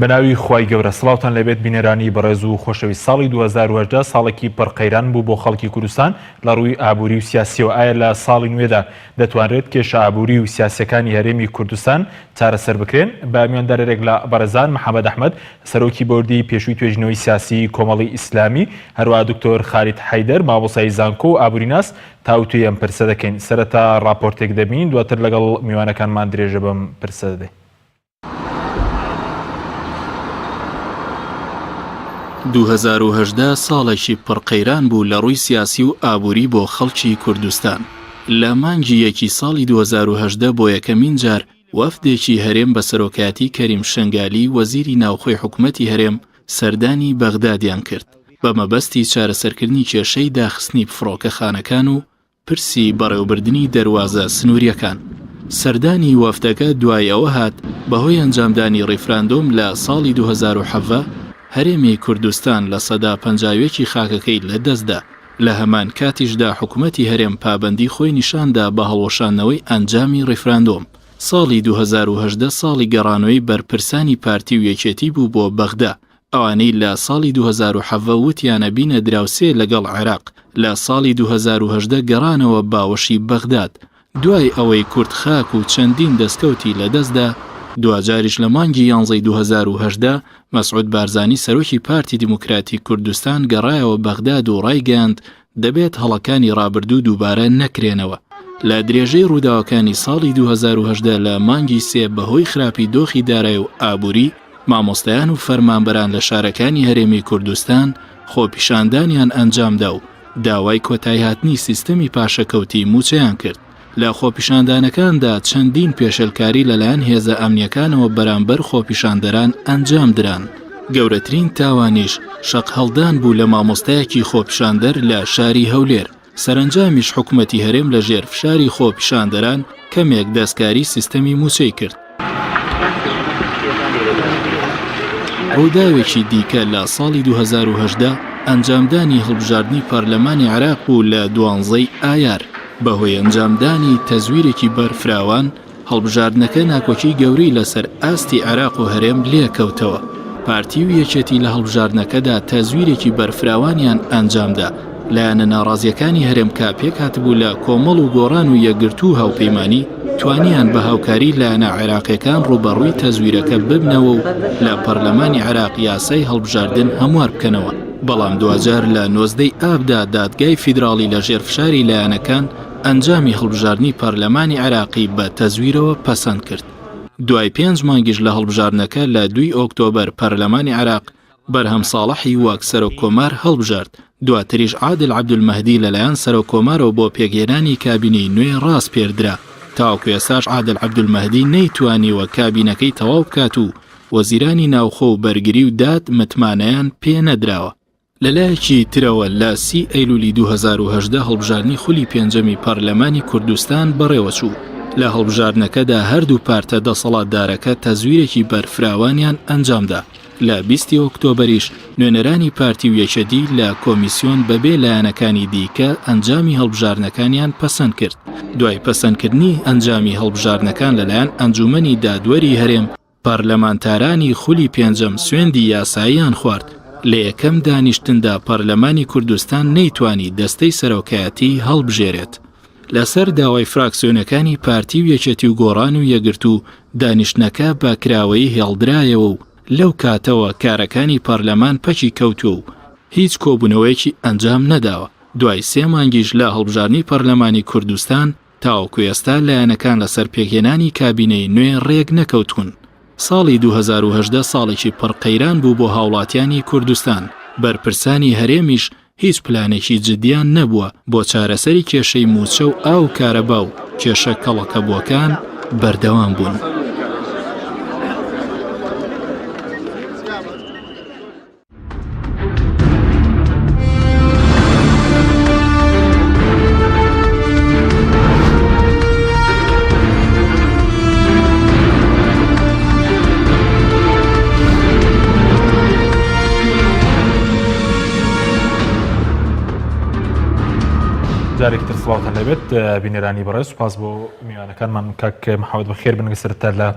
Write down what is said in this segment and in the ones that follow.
بەناوی خوای گەورە سڵاوتان لێبێت بینەرانی بەڕێز و خۆشەویست ساڵی 2018 ساڵێکی پڕ قەیران بوو بۆ خەڵکی کوردستان لە ڕووی ئابووری و سیاسیەوە ئایا لە ساڵی نوێدا دەتوانرێت کێشە ئابووری و سیاسیەکانی هەرێمی کوردستان چارەسەر بکرێن بە میواندارێک لە بەڕێزان محەممەد ئەحمەد سەرۆکی بۆردی پێشووی توێژینەوەی سیاسی کۆمەڵی ئیسلامی هەروەها دکتۆر خالید حەیدەر مامۆستای زانکۆ و ئابووریناس تاوتوێی ئەم پرسە دەکەین. سەرەتا ڕاپۆرتێک دەبینین دواتر لەگەڵ میوانەکانمان درێژە بەم پرسە دەدەین. 2018 ساڵێکی پڕ قەیران بوو لە ڕووی سیاسی و ئابووری بۆ خەڵکی کوردستان. لە مانگی یەکی ساڵی 2018 بۆ یەکەمین جار وەفدێکی هەرێم بە سەرۆکایەتی کەریم شنگالی وەزیری ناوخۆی حکومەتی هەرێم سەردانی بەغدادیان کرد بە مەبەستی چارەسەرکردنی کێشەی داخستنی فڕۆکەخانەکان و پرسی بەڕێوەبردنی دەروازە سنوورییەکان. سەردانی وەفدەکە دوای ئەوە هات، بەهۆی ئەنجامدانی ڕیفراندۆم لە ساڵی 2017، هەرێمی کوردستان 51% ی خاکەکەی لەدەستدا، لە هەمان کاتیشدا حکومەتی هەرێم پابەندی خۆی نیشاندا بە هەڵوەشاندنەوەی ئەنجامی ڕیفراندۆم. ساڵی 2018 ساڵی گەڕانەوەی بەرپرسانی پارتی و یەکێتی بوو بۆ بەغدا، ئەوانەی لە ساڵی 2017 وتیان ئەبینە دراوسێ لەگەڵ عێراق، لە ساڵی 2018 گەڕانەوە باوەشی بەغداد، دوای ئەوەی کورد خاک و چەندین دەستکەوتی لەدەستدا، دواجاریش لە مانگی یانزەی 2018 مەسعود بارزانی سەرۆکی پارتی دیموکراتی کوردستان گەڕایەوە بەغداد و ڕایگەیاند دەبێت هەڵەکانی ڕابردوو دووبارە نەکرێنەوە. لە درێژەی ڕووداوەکانی ساڵی 2018 لە مانگی سێ بەهۆی خراپی دۆخی دارای و ئابووری، مامۆستایان و فەرمانبەران لە شارەکانی هەرێمی کوردستان خۆپیشاندانیان ئەنجامدا و داوای کۆتاییهاتنی سیستەمی پاشەکەوتی مووچەیان کرد. لە خۆپیشاندانەکاندا چەندین پێشێلکاری لەلایەن هێزە ئەمنییەکانەوە بەرامبەر خۆپیشاندەران ئەنجامدران، گەورەترین تاوانیش شەقهەڵدان بوو لە مامۆستایەکی خۆپیشاندەر لە شاری هەولێر، سەرەنجامیش حکومەتی هەرێم لەژێر فشاری خۆپیشاندەران کەمێک دەستکاری سیستەمی مووچەی کرد. ڕووداوێکی دیکە لە ساڵی 2018 ئەنجامدانی هەڵبژاردنی پەرلەمانی عێراق بوو لە دوانزەی ئایار، بەهۆی ئەنجامدانی تەزویرێکی بەرفراوان، هەڵبژاردنەکە ناکۆکی گەورەی لەسەر ئاستی عێراق و هەرێم لێکەوتەوە. پارتی و یەکێتی لە هەڵبژاردنەکەدا تەزویرێکی بەرفراوانیان ئەنجامدا، لایەنە ناڕازییەکانی هەرێم کە پێکهاتبوو لە کۆمەڵ و گۆڕان و یەکگرتوو و هاوپەیمانی، توانیان بە هاوکاری لایەنە عێراقییەکان ڕووبەڕووی تەزویرەکە ببنەوە و لە پەرلەمانی عێراق یاسای هەڵبژاردن هەموار بکەنەوە. بەڵام دواجار لە 19 ی ئابدا دادگای فیدراڵی لەژێر فشاری لایەنەکان ئەنجامی هەڵبژاردنی پەرلەمانی عێراقی بە تەزویرەوە پەسەند کرد. دوای پێنج مانگیش لە هەڵبژاردنەکە لە دووی ئۆکتۆبەر پەرلەمانی عێراق بەرهەم ساڵحی وەک سەرۆک کۆمار هەڵبژارد، دواتریش عادل عەبدولمەهدی لەلایەن سەرۆک کۆمارەوە بۆ پێکهێنانی کابینەی نوێ ڕاسپێردرا، تاوەکو ئێستاش عادل عەبدولمەهدی نەیتوانیوە کابینەکەی تەواو بکات و وەزیرانی ناوخۆ و بەرگری و داد متمانەیان پێنەدراوە. لەلایەکی ترەوە لە سی ئەیلولی 2018 هەڵبژاردنی خولی پێنجەمی پەرلەمانی کوردستان بەڕێوەچوو، لە هەڵبژاردنەکەدا هەردوو پارتە دەسەڵاتدارەکە تەزویرێکی بەرفراوانیان ئەنجامدا، لە 20 ی ئۆکتۆبەریش نوێنەرانی پارتی و یەکێتی لە کۆمیسیۆن بەبێ لایەنەکانی دیکە ئەنجامی هەڵبژاردنەکانیان پەسەند کرد. دوای پەسەندکردنی ئەنجامی هەڵبژاردنەکان لەلایەن ئەنجومەنی دادوەری هەرێم، پەرلەمانتارانی خولی پێنجەم سوێندی یاساییان خوارد، لە یەکەم دانیشتندا پەرلەمانی کوردستان نەیتوانی دەستەی سەرۆکایەتی هەڵبژێرێت. لەسەر داوای فراکسیۆنەکانی پارتی و یەکێتی و گۆڕان و یەکگرتوو دانیشتنەکە بە کراوەیی هێڵدرایەوە و لەو کاتەوە کارەکانی پەرلەمان پەکی کەوتووە و هیچ کۆبوونەوەیەکی ئەنجام نەداوە، دوای سێ مانگیش لە هەڵبژاردنی پەرلەمانی کوردستان تاوەکو ئێستا لایەنەکان لەسەر پێکهێنانی کابینەی نوێ رێک نەکەوتوون. ساڵی 2018 ساڵێکی پڕ قەیران بوو بۆ هاوڵاتیانی کوردستان، بەرپرسانی هەرێمیش هیچ پلانێکی جدیان نەبووە بۆ چارەسەری کێشەی مووچە و ئاو و کارەبا و کێشە کەڵەکەبووەکان بەردەوام بوون. جارێکی تر سڵاوتان لێبێت بینەرانی بەڕێز سوپاس بۆ میوانەکانمان کاک محەممەد بەخێر بن سەرتا لە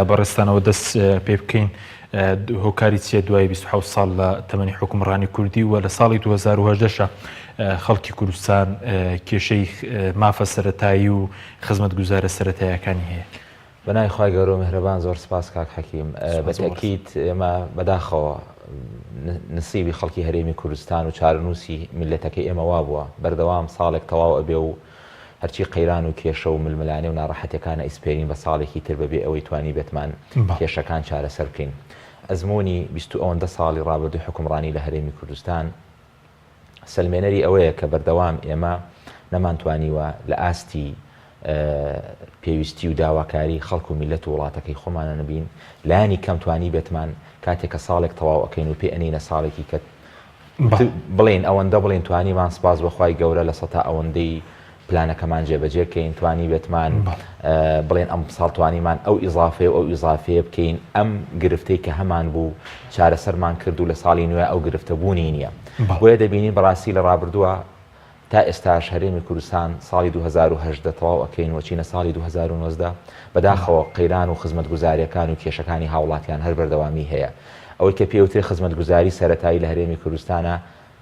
بەڕێزتانەوە دەست پێ بکەین. هۆکاری چیە دوای 27 ساڵ لە تەمەنی حوکمڕانی کوردی و لە ساڵی 2018 شە خەڵکی کوردستان کێشەی مافە سەرەتایی و خزمەتگوزارە سەرەتایەکانی هەیە؟ بەناوی خوای گەورە و میهرەبان زۆر سپاس کاک حەکیم بە تەئکید ئێمە بەداخەوە نسیبی خەڵکی هەرێمی کوردستان و چارەنووسی میللەتەکەی ئێمە وابووە بەردەوام ساڵێک تەواو ئەبێ و هەرچی قەیران و کێشە و ململانێ و ناڕەحەتیەکانە ئیسپێرین بە ساڵێکی تر بەبێ ئەوەی توانیبێتمان کێشەکان چارەسەر بکەین. ئەزموونی 20 و ئەوەندە ساڵی ڕابردووی حوکمڕانی لە هەرێمی کوردستان سەلمێنەری ئەوەیە کە بەردەوام ئێمە نەمانتوانیوە لە ئاستی پێویستی و داواکاری خەڵک و میللەت و وڵاتەکەی خۆمانە نەبین، لایەنی کەم توانیبێتمان کاتێک کە ساڵێک تەواو ئەکەین و پێ ئەنێینە ساڵێکی کە بڵێین ئەوەندە بڵێین توانیمان سپاس بۆ خوای گەورە لە سەتا ئەوەندەی پلانەکەمان جێبەجێ کەین توانیبێتمان بڵێن ئەم ساڵ توانیمان ئەو ئیزافەیە و ئەو ئیزافەیە بکەین ئەم گرفتەی کە هەمان بوو چارەسەرمان کرد و لە ساڵی نوێ ئەو گرفتە بوونی نییە بۆیە دەبینین بەڕاستی لە ڕابردووە تا ئێستاش هەرێمی کوردستان ساڵی 2018 تەواو ئەکەین و چینە ساڵی 2019 بەداخەوە قەیران و خزمەتگوزاریەکان و کێشەکانی هاوڵاتیان هەر بەردەوامی هەیە ئەوەی کە پێوترێ خزمەتگوزاری سەرەتایی لە هەرێمی کوردستانە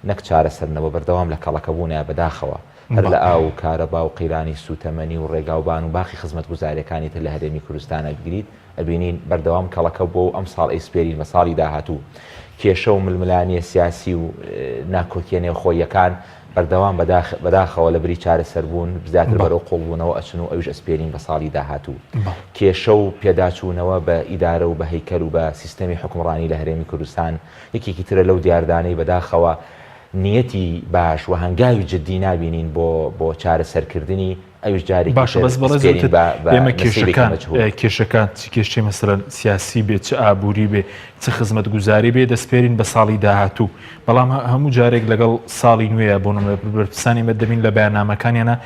نەک چارەسەر نەبوە بەردەوام لە کەڵەکەبوونە بەداخەوە هەر لە ئاو و کارەبا و قەیرانی سوتەمەنی و ڕێگاوبان و باقی خزمەتگوزاریەکانی تر لە هەرێمی کوردستانە بگریت ئەبینین بەردەوام کەڵەکە بووە و ئەمساڵ ئەیسپێرین بە ساڵی داهاتوو کێشە و ململانیە سیاسی و ناکۆکیە نێوخۆییەکان بەردەوام بەداخەوە لە بری چارەسەربوون زیاتر بەرەو قوڵبوونەوە ئەچن و ئەویش ئەسپێرین بە ساڵی داهاتوو. کێشە و پێداچوونەوە بە ئیدارە و بە هەیکەل و بە سیستەمی حوکمڕانی لە هەرێمی کوردستان یەکێکی ترە لەو دیاردانەی بەداخەوە نیەتی باش و هەنگاوی جدی نابینین بۆ بۆ چارەسەرکردنی ئەویش جارێکی باشە تر بەس بەڕێز ئەسپێرین وتت بە بە ئێمە نسیبێکی کێشەکان مەجهول. کێشەکان چ کێشەی مەسەلەن سیاسی بێ چ ئابووری بێ چ خزمەتگوزاری بێ دەسپێرین بە ساڵی داهاتوو بەڵام هەموو جارێک لەگەڵ ساڵی نوێیە بۆ نمونە بەرپرسانی ئێمە دەبین لە بەیاننامەکانیانە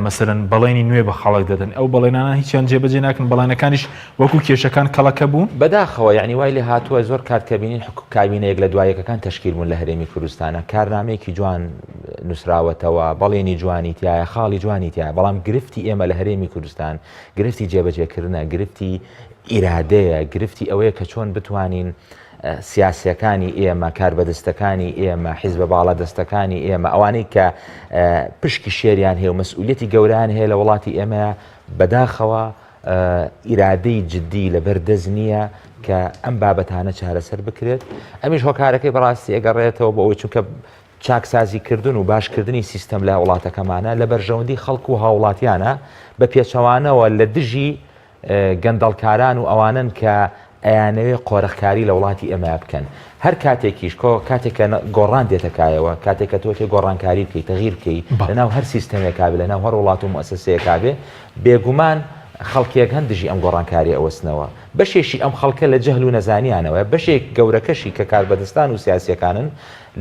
مەسەلەن بەڵێنی نوێ بە خەڵک دەدەن ئەو بەڵێنانە هیچیان جێبەجێ ناکەن بەڵێنەکانیش وەکو کێشەکان کەڵەکە بوون. بەداخەوە یەعنی وای لێ هاتووە زۆر کات کە بینین حکو کابینە یەک لە دوا یەکەکان تەشکیل بوون لە هەرێمی کوردستانا کارنامەیەکی جوان نووسراوەتەوە بەڵێنی جوانی تایە خاڵی جوانی تایە بەڵام گرفتی ئێمە لە هەرێمی کوردستان گرفتی جێبەجێکردنە گرفتی ئیرادەیە گرفتی ئەوەیە کە چۆن بتوانین سیاسیەکانی ئێمە، کاربەدەستەکانی ئێمە، حیزبە باڵادەستەکانی ئێمە، ئەوانەی کە پشکی شێریان هەیە و مەسئولیەتی گەورەیان هەیە لە وڵاتی ئێمە، بەداخەوە ئیرادەی جدی لەبەر دەست نییە کە ئەم بابەتانە چارەسەر بکرێت. ئەمیش هۆکارەکەی بەڕاستی ئەگەڕێتەوە بۆ ئەوەی چونکە چاکسازیکردن و باشکردنی سیستەم لە وڵاتەکەمانە لە بەرژەوەندی خەڵک و هاوڵاتیانە، بە پێچەوانەوە لە دژی گەندەڵکاران و ئەوانەن کە ئەیانەوێ قۆرخکاری لە وڵاتی ئێمەیا بکەن. هەر کاتێکیش کۆ کاتێک کە گۆڕان دێتە کایەوە، کاتێک کە تۆ تێ گۆڕانکاری بکەی، تەغییر بکەی لە ناو هەر سیستەمێکا بێ، لە ناو هەر وڵات و موئەسەسەیەکا بێ، بێگومان خەڵکێک هەن دژی ئەم گۆڕانکارییە ئەوەستنەوە. بەشێکی ئەم خەڵکە لە جەهل و نەزانیانەوەیە، بەشێک گەورەکەشی کە کاربەدەستان و سیاسییەکانن،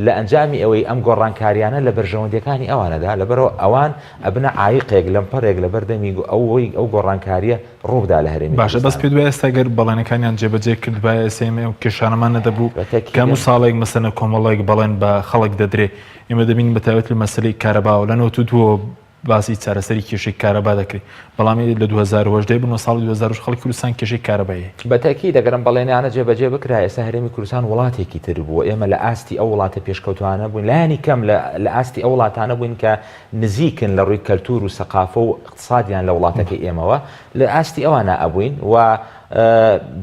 لە ئەنجامی ئەوەی ئەم گۆڕانکاریانە لە بەرژەوەندیەکانی ئەوانەدا، لەبەرئەوە ئەوان ئەبنە عایقێک، لەمپەرێک لەبەر دەمی ئەوەی ئەو گۆڕانکاریە ڕووبدا لە هەرێمی باشە بەس کوردستان. پێت وایە ئێستا گەر بەڵێنەکانیان جێبەجێ کردبایە ئێستا ئێمە ئەو کێشانەمان نەدەبوو بە تەکید کە هەموو ساڵێک مەسەلەن کۆمەڵێک بەڵێن بە خەڵک دەدرێ ئێمە دەبینین بە تایبەت لە مەسەلەی کارەباوە لە 92ەوە باسی چارەسەری کێشەی کارەبا دەکرێت، بەڵام لە 2018 بن و ساڵی 2000 خەڵکی کوردستان کێشەی کارەبای هەیە. بە تەئکید ئەگەر ئەم بەڵێنیانە جێبەجێ بکرایە ئێستا هەرێمی کوردستان وڵاتێکی تر بوو، ئێمە لە ئاستی ئەو وڵاتە پێشکەوتوانە بووین، لایەنی کەم لە ئاستی ئەو وڵاتانە بووین کە نزیکن لە ڕووی کەلتور و سەقافە و ئیقتسادیان لە وڵاتەکەی ئێمەوە لە ئاستی ئەوانە ئەبووین و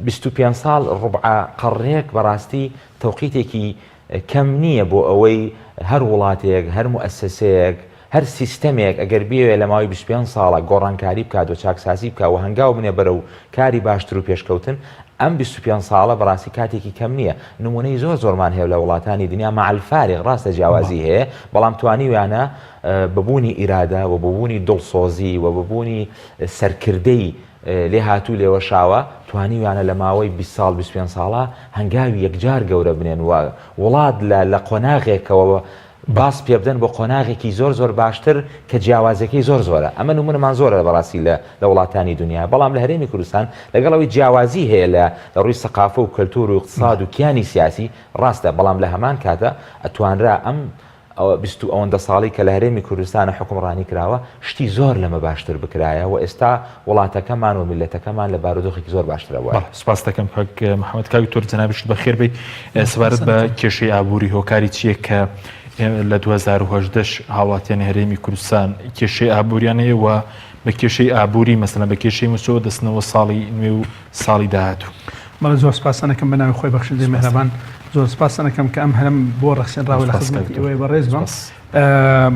25 ساڵ ڕوبعە قەڕنێک بەڕاستی تەوقیتێکی کەم نییە بۆ ئەوەی هەر وڵاتێک هەر موئەسەسەیەک هەر سیستەمێک ئەگەر بیەوێ لە ماوەی 25 ساڵە گۆڕانکاری بکات و چاکسازی بکات و هەنگاو بنێ بەرەو کاری باشتر و پێشکەوتن، ئەم 25 ساڵە بەڕاستی کاتێکی کەم نییە. نموونەی زۆر زۆرمان هەیە لە وڵاتانی دنیا مع الفارق ڕاستە جیاوازی هەیە بەڵام توانیویانە بە بوونی ئیرادە و بە بوونی دڵسۆزی و بە بوونی سەرکردەی لێهاتوو لێوەشاوە توانیویانە لە ماوەی 20 ساڵ 25 ساڵە هەنگاوی یەکجار گەورە بنێن و وڵات لە لە قۆناغێکەوە باز پێبدەن بۆ قۆناغێکی زۆر زۆر باشتر کە جیاوازیەکەی زۆر زۆرە ئەمە نمونەمان زۆرە بەڕاستی لە لە وڵاتانی دنیا بەڵام لە هەرێمی کوردستان لەگەڵ ئەوەی جیاوازی هەیە لە لە ڕووی سەقافە و کەلتور و اقتصاد و کیانی سیاسی ڕاستە بەڵام لە هەمان کاتە ئەتوانرا ئەم ئەوە 20 و ئەوەندە ساڵی کە لە هەرێمی کوردستانە حوکمڕانی کراوە شتی زۆر لەمە باشتر بکرایە و ئێستا وڵاتەکەمان و میللەتەکەمان لە بارودۆخێکی زۆر باشترە بوایە. بەڵێ سوپاست دەکەم کاک محەمەد. کاک دکتۆر جەنابیشت بەخێر بێی. سەبارەت بە کێشەی ئابووری هۆکاری چییە کە لە 2018 هاوڵاتیانی هەرێمی کوردستان کێشەی ئابووریان هەیە و بە کێشەی ئابووری مەسەلەن بە کێشەی مووچەوە دەچنەوە ساڵی نوێ و ساڵی داهاتوو؟ بەڵێ زۆر سپاستان ئەکەم بە ناوی خۆی بەخشندەی مێهرەبان زۆر سپاستان ئەکەم کە ئەم هەلەم بۆ ڕەخسێنراوە لە خزمەتی ئێوەی بەڕێز بم.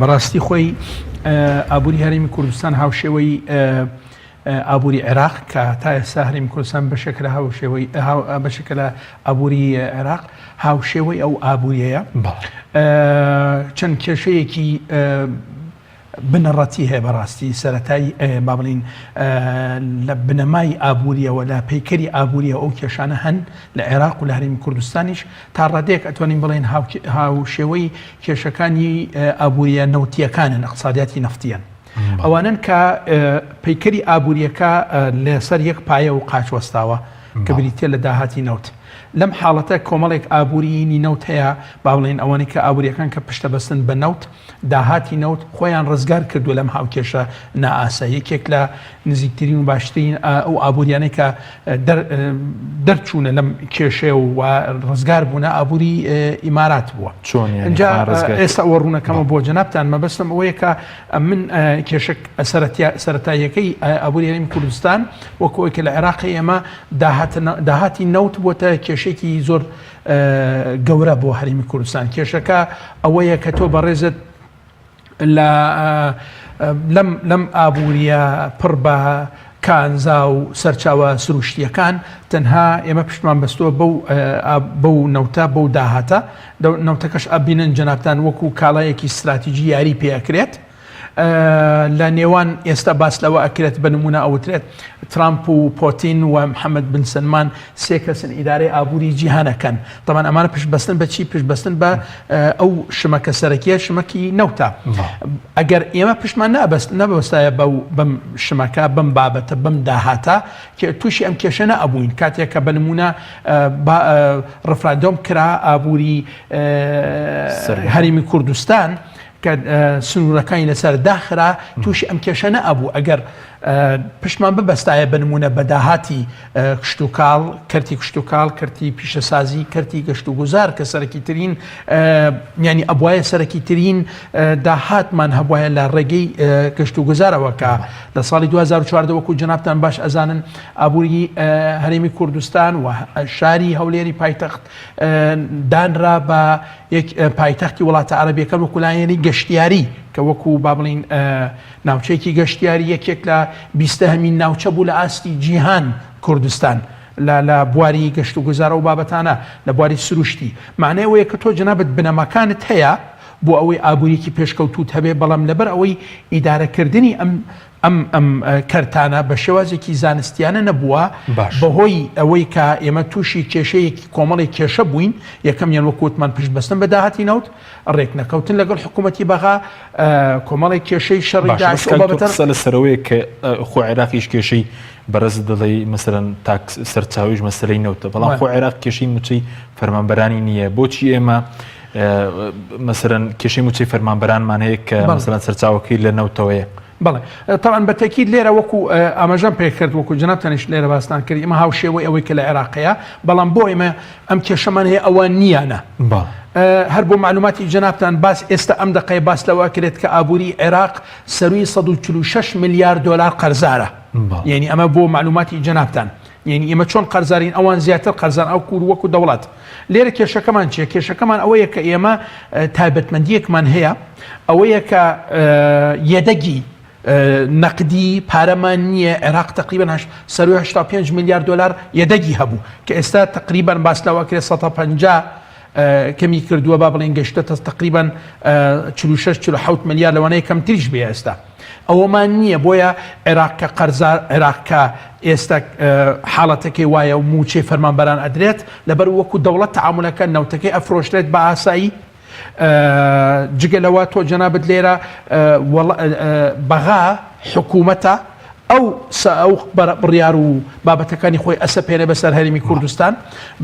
بەڕاستی خۆی ئابووری هەرێمی کوردستان هاوشێوەی ئابووری عێراق کە تا ئێستا هەرێمی کوردستان بەشێکە لە هاوشێوەی بەشێکە لە ئابووری عێراق هاوشێوەی ئەو ئابووریەیە چەند کێشەیەکی بنەڕەتی هەیە بەڕاستی سەرەتای با بڵین لە بنەمای ئابووریەوە لە پەیکەری ئابووریەوە ئەو کێشانە هەن لە عێراق و لە هەرێمی کوردستانیش تا ڕادەیەک ئەتوانین بڵێین هاوشێوەی کێشەکانی ئابووریە نەوتیەکانن اقتصادیاتی نەفتیەن ئەوانن کە پەیکەری ئابووریەکە لەسەر یەک پایە و قاچ وەستاوە کە بریتە لە داهاتی نەوت لەم حاڵەتە کۆمەڵێک ئابووریی نەوت هەیە با بڵێین ئەوانەی کە ئابووریەکان کە پشتە بەستن بە نەوت داهاتی نەوت خۆیان ڕزگار کردووە لەم هاوکێشە نائاسا. یەکێک لە نزیکترین و باشترین ئەو ئابووریانەی کە دەرچوونە لەم کێشەیە و ڕزگار بوونە ئابووری ئیمارات بووە. چۆن یانی ئینجا خۆیان ڕزگار کرد؟ ئێستا ئەوە ڕوونەکەمەوە بۆ جەنابتان مەبەستم ئەوەیە کە من کێشە سەرەتاییەکەی ئابووری هەرێمی کوردستان وەکو ئەوەی کە لە عێراق ئێمە داهاتی نەوت بۆتە کێشێکی زۆر گەورە بۆ هەرێمی کوردستان کێشەکە ئەوەیە کە تۆ بەڕێزت لە لەم لەم ئابووریە پڕ بە کانزا و سەرچاوە سروشتیەکان تەنها ئێمە پشتمان بەستووە بەو بەو نەوتە بەو داهاتە نەوتەکەش ئەبینن جەنابتان وەکو کاڵایەکی استراتیجی یاری پێ ئەکرێت لە نێوان ئێستا باس لەوە ئەکرێت بە نمونە ئەوترێت ترامپ و پۆتین و محەممەد بن سەلمان سێ کەسن ئیدارەی ئابووری جیهانەکەن تەمان ئەمانە پشت بەستن بە چی پشت بەستن بە ئەو شمەکە سەرەکیە شمەکی نەوتە ئەگەر ئێمە پشتمان نابەست نەبەستایە بەو بەم شمەکە بەم بابەتە بەم داهاتە تووشی ئەم کێشە نەئەبووین کاتێک کە بە نمونە ڕفراندۆم کرا ئابووری هەرێمی کوردستان کە سنوورەکانی لەسەر داخرا تووشی ئەم کێشە نەئەبوو ئەگەر پشتمان ببەستایە بە نمونە بە داهاتی کشتوکاڵ کەرتی کشتوکاڵ کەرتی پیشەسازی کەرتی گەشت و گوزار کە سەرەکی ترین ینی ئەبواە سەرەکی ترین داهاتمان هەبواە لە ڕێگەی گەشت و گوزارەوە کە لە ساڵی 2014 وەکو جەنابتان باش ئەزانن ئابووری هەرێمی کوردستان و شاری هەولێری پایتەخت دانرا بە یەک پایتەختی وڵاتە عەرەبیەکان وەکو لایەنی گەشتیاری کە وەکو با بڵین ناوچەیەکی گەشتیاری یەکێک لە بیستەهەمین ناوچە بوو لە ئاستی جیهان کوردستان لە لە بواری گەشت و گوزارە و بابەتانە لە بواری سروشتی معنای ئەوەیە کە تۆ جەنابت بنەماکانت هەیە بۆ ئەوەی ئابووریکی پێشکەوتوت هەبێ بەڵام لەبەر ئەوەی ئیدارەکردنی ئەم ئەم ئەم کەرتانە بە شێوازێکی زانستیانە نەبووە، باش. بەهۆی ئەوەی کە ئێمە تووشی کێشەیەکی کۆمەڵێک کێشە بووین، یەکەمیان وەکو وتمان پشت بەستن بە داهاتی نەوت، ڕێکنەکەوتن لەگەڵ حکوومەتی بەغا، کۆمەڵێک کێشەی شەڕی باشە داعش بەس ئەو کاک تۆ بابەتە. قسە لەسەر ئەوەیە کە خۆ عێراقیش کێشەی بەڕێزت دەڵێی مەسەلەن تاک سەرچاوەیش مەسەلەی نەوتە بەڵام بەڵێ. خۆ عێراق کێشەی مووچەی فەرمانبەرانی نییە بۆچی ئێمە مەسەلەن کێشەی مووچەی فەرمانبەرانمان هەیە کە مەسەلەن سەرچاوەکەی لە نەوتەوەیە؟ بەڵێ تەبعەن بە تەکید لێرە وەکو ئاماژەم پێ کرد وەکو جەنابتانیش لێرە باستان کرد ئێمە هاوشێوەی ئەوەی کە لە عێراق هەیە بەڵام بۆ ئێمە ئەم کێشەمان هەیە ئەوە نییانە هەر بۆ معلوماتی جەنابتان باس ئێستا ئەم دقەیە باس لەوە کرێت کە ئابووری عێراق سەروی 146 ملیار دۆلار قەرزارە یعنی ئەمە بۆ معلوماتی جەنابتان یعنی ئێمە چۆن قەرزارین ئەوان زیاتر قەرزان ئەو کور وەکو دەوڵەت لێرە کێشەکەمان چیە کێشەکەمان ئەوەیە کە ئێمە تایبەتمەندیەکمان هەیە ئەوەیە کە یەدەگی نەقدی پارەمان نییە عێراق تقریبا سەروی 85 میلیارد دلار یەدەگی هەبوو کە ئێستا تقریبا باس لەوە کرێ 150 کەمی کردووە با بڵێن گەشتە تقریبا 46 47 میلیارد لەوانەیە کەمتریش بێ ئێستا ئەوەمان نییە بۆیە عێراق کە قەرزار عێراق کە ئێستا حاڵەتەکەی وایە و مووچەی فەرمانبەران ئەدرێت لەبەر وەکو دەوڵەت تەعامولەکە نەوتەکەی ئەفرۆشرێت بە ئاسایی جگە لەوە تۆ جەنابت لێرە بەغا حکوومەتە. ئەو سە ئەو بڕیار و بابەتەکانی خۆی ئەسەپێنێ بەسەر هەرێمی کوردستان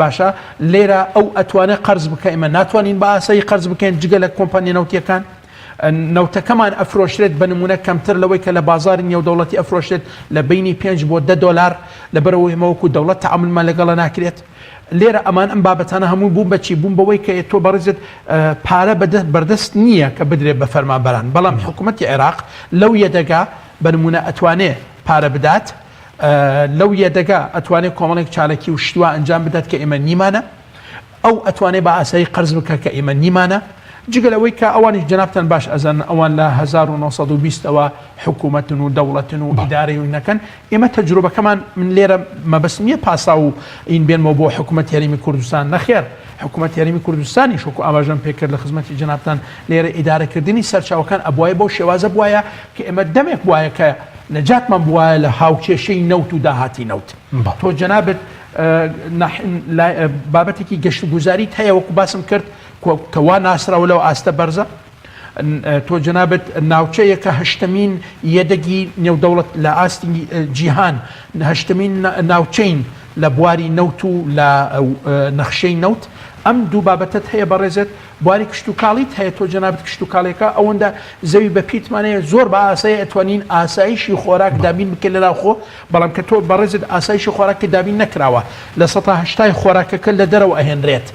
باشە لێرە ئەو ئەتوانێت قەرز بکە ئێمە ناتوانین بە ئاسایی قەرز بکەین جگە لە کۆمپانیا نەوتیەکان نەوتەکەمان ئەفرۆشرێت بە نمونە کەمتر لەوەی کە لە بازاری نێودەوڵەتی ئەفرۆشرێت لە بینی 5 بۆ 10 دۆلار لەبەرەوەی ئێمە وەکو دەوڵەت تەعامولمان لەگەڵە ناکرێت لێرە ئەمان ئەم بابەتانە هەمووی بوون بە چی؟ بوون بەوەی کە تۆ بەڕێزت پارە بەردەست نییە کە بدرێت بە فەرمانبەران، بەڵام حکوومەتی عێراق لەو یەدەگە بە نموونە ئەتوانێ پارە بدات، لەو یەدەگە ئەتوانێ کۆمەڵێک چاالکی و شتوا ئەنجام بدات کە ئێمە نیمانە، ئەو ئەتوانێ بە ئاسایی قەرز بکە کە ئێمە نیمانە، جگە لەوەی کە ئەوانیش جەنابتان باش ئەزانن ئەوان لە 1920 ەوە حکوومەتن و دەوڵەتن و ئیدارەی و نەکەن، ئێمە تەجروبەکەمان، من لێرە مەبەستم نییە پاساو و این بێنمەوە بۆ حکومەتی هەرێمی کوردستان، نەخێر، حکومەتی هەرێمی کوردستانیش وەکو ئاماژەم پێکرد لە خزمەتی جەنابتان لێرە ئیدارەکردنی سەرچاوەکان ئەبوایە بەو شێوازە بوایە کە ئێمە دەمێک بوایە کە نەجاتمان بوایە لە هاوکێشەی نەوت و داهاتی نەوت. تۆ جەنابت بابەتێکی گەشتوگوزاریت هەیە وەکو باسم کرد کە وا ناسراوە لەو ئاستە بەرزە، تۆ جەنابت ناوچەیەکە هەشتەمین یەدەگی نێودەوڵەت لە ئاستی جیهان هەشتەمین ناوچەین لە بواری نەوت و لە نەخشەی نەوت ئەم دوو بابەتەت هەیە بەڕێزت بواری کشتتوکاڵیت هەیە تۆ جەنابت کشتتوکاڵێکە ئەوەندە زەوی بە پیتمان هەیە زۆر بە ئاسایی ئەتوانین ئاسایشی خۆراک دابین بکەین لە ناوخۆ بەڵام کە تۆ بەڕێزت ئاسایشی خۆراکە دابین نەکراوە لە سەتا هەشتای خۆراکەکە لە دەرەوە ئەهێنرێت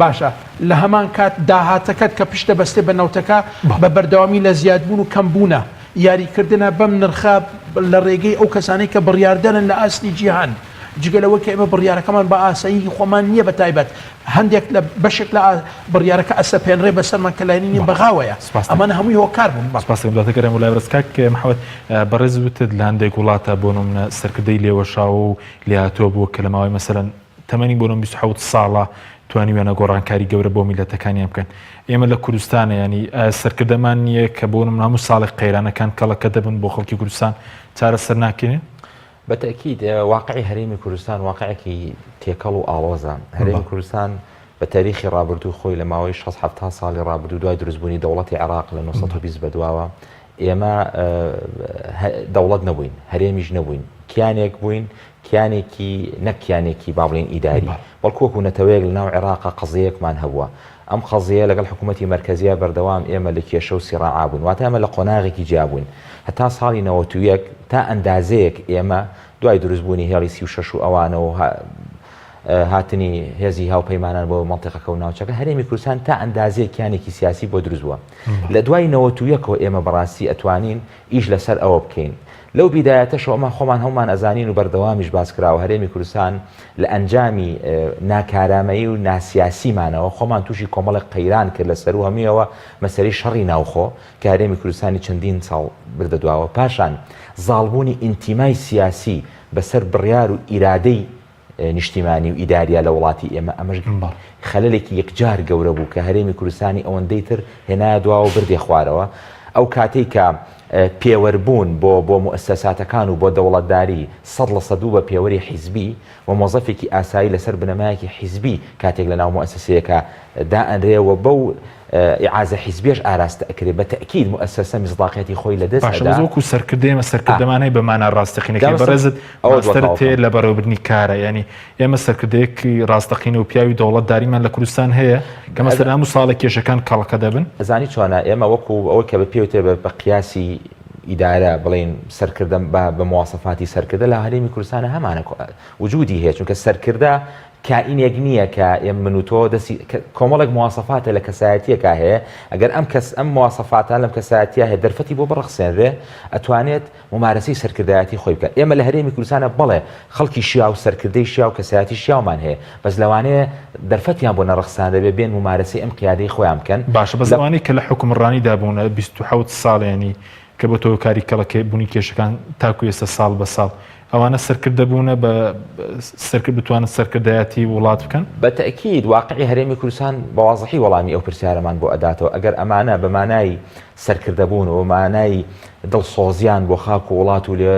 باشە لە هەمان کات داهاتەکەت کە پشت دەبەستێ بە نەوتەکە بە بەردەوامی لە زیادبوون و کەمبوونە، یاریکردنە بەم نرخە لە ڕێگەی ئەو کەسانەی کە بڕیاردەرن لە ئاستی جیهان، جگە لەوەی کە ئێمە بڕیارەکەمان بە ئاسایی خۆمان نییە بە تایبەت هەندێک لە بەشێک لە بڕیارەکە ئەسەپێنرێ بەسەرمان کە لایەنی بەغاوەیە ئەمانە هەمووی هۆکار بوون. سپاس دەکەم. دواتر گەڕێم بۆ لای بەڕێز کاک محەمەد، بەڕێز وتت لە هەندێک وڵاتە بۆ نمونە سەرکردەی لێوەشاوە و لێهاتووە بووە کە لە ماوەی مەسەلەن تەمەنی بۆ نمونە 27 ساڵە توانیویانە گۆڕانکاری گەورە بۆ میلەتەکانیان بکەن ئێمە لە کوردستانە ینی ئایا سەرکردەمان نییە کە بۆ نمونە هەموو ساڵێک قەیرانەکان کەڵەکە دەبن بۆ خەڵکی کوردستان چارەسەر ناکرێن؟ بە تەئکید واقعی هەرێمی کوردستان واقعێکی تێکەڵ و ئاڵۆزە. هەرێمی کوردستان بە تاریخی ڕابردوو خۆی لە ماوەی 6 70 ساڵی ڕابردوو دوای دروستبوونی دەوڵەتی عێراق لە 920 بەدواوە ئێمە دەوڵەت نەبووین، هەرێمیش نەبووین، کیانێک بووین کیانێکی نەک کیانێکی با بڵێین ئیداری، بەڵکو وەکو نەتەوەیەک لەناو عێراقا قەزیەیەکمان هەبووە. ئەم قەزیەیە لەگەڵ حکوومەتی مەرکەزیا بەردەوام ئێمە لە کێشە و سیڕاعا بووین. واتە ئێمە لە قۆناغێکی جیا بووین. هەتا ساڵی 91 تا ئەندازەیەک ئێمە دوای دروستبوونی هێڵی 36 و ئەوانە و هاتنی هێزی هاوپەیمانان بۆ مەنتیقەکە و ناوچەکە، هەرێمی کوردستان تا ئەندازەیەک کیانێکی سیاسی بۆ دروست بووە. لە دوای 91ەوە ئێمە بەڕاستی ئەتوانین ئیش لەسەر ئەوە بکەین. لەو بیدایەتەشەوە ئەمە خۆمان هەموومان ئەزانین و بەردەوامیش باس کراوە هەرێمی کوردستان لە ئەنجامی ناکارامەیی و ناسیاسیمانەوە خۆمان تووشی کۆمەڵێک قەیران کرد لە سەروو هەموویەوە مەسەلەی شەڕی ناوخۆ کە هەرێمی کوردستانی چەندین ساڵ بردە دواوە پاشان زاڵبوونی ئینتیمای سیاسی بەسەر بڕیار و ئیرادەی نیشتیمانی و ئیداریە لە وڵاتی ئێمە، ئەمەش خەلەلێکی یەکجار گەورە بوو کە هەرێمی کوردستانی ئەوەندەی تر هێنایە دواوە و بردیە خوارەوە. ئەو کاتەی کە پێوەر بوون بۆ بۆ موئەسەساتەکان و بۆ دەوڵەتداری 100% بوو بە پێوەری حیزبی و مۆزەفێکی ئاسایی لەسەر بنەمایەکی حیزبی کاتێک لە ناو موئەسەسەیەکا دائەنرێ و بەو ئیعازە حیزبیەش ئاراستە ئەکرێ بە تەئکید موئەسەسە میسداقیەتی خۆی لە دەست باشە ئەدا. بەس وەکو سەرکردە ئێمە سەرکردەمان هەیە بە مانا ڕاستەقینەکەی دامەسەر بەڕێزت ئەوە ماستەرت دواتاوە هەیە بکەم. لە بەڕێوەبردنی کارە یانی ئێمە سەرکردەیەکی ڕاستەقینە و پیاوی دەوڵەتداریمان لە کوردستان هەیە کە مەسەلەن هەموو ساڵێک کێشەکان کەڵەکە دەبن؟ ئەزانی چۆنە ئێمە وەکو ئەوەی کە بە پێوترێ بە بە قیاسی ئیدارە بڵێین سەرکردە بە بە مواسەفاتی سەرکردە لە هەرێمی کوردستانە هەمانە وجودی هەیە چونکە سەرکردە کائینێک نییە کە ئێم من و تۆ دەستی کۆمەڵێک مواسەفاتە لە کەسایەتیەکا هەیە ئەگەر ئەم کەس ئەم مواسەفاتان لەم کەسایەتیە هەیە دەرفەتی بۆ بڕەخسێنرێ ئەتوانێت مومارەسەی سەرکردایەتی خۆی بکات ئێمە لە هەرێمی کوردستانە بەڵێ خەڵکی شیاو سەرکردەی شیاو کەسایەتی شیاومان هەیە بەس لەوانەیە دەرفەتیان بۆ نەڕەخسانرێ بێن مومارەسەی ئەم قیادەی خۆیان بکەن باشە بەس لە ئەوانەی کە لە حوکمڕانیدا بوونە 27 ساڵ یانی کە بۆتە هۆکاری کەڵەکە بوونی کێشەکان تاکو ئێستا ساڵ بە ساڵ ئەوانە سەرکردە بوونە بە سەرکرد بتوانن سەرکردایەتی وڵات بکەن؟ بە تەئکید واقعی هەرێمی کوردستان بە وازحی وەڵامی ئەو پرسیارەمان بۆ ئەداتەوە ئەگەر ئەمانە بە مانای سەرکردە بوون و بە مانای دڵسۆزیان بۆ خاک و وڵات و لێ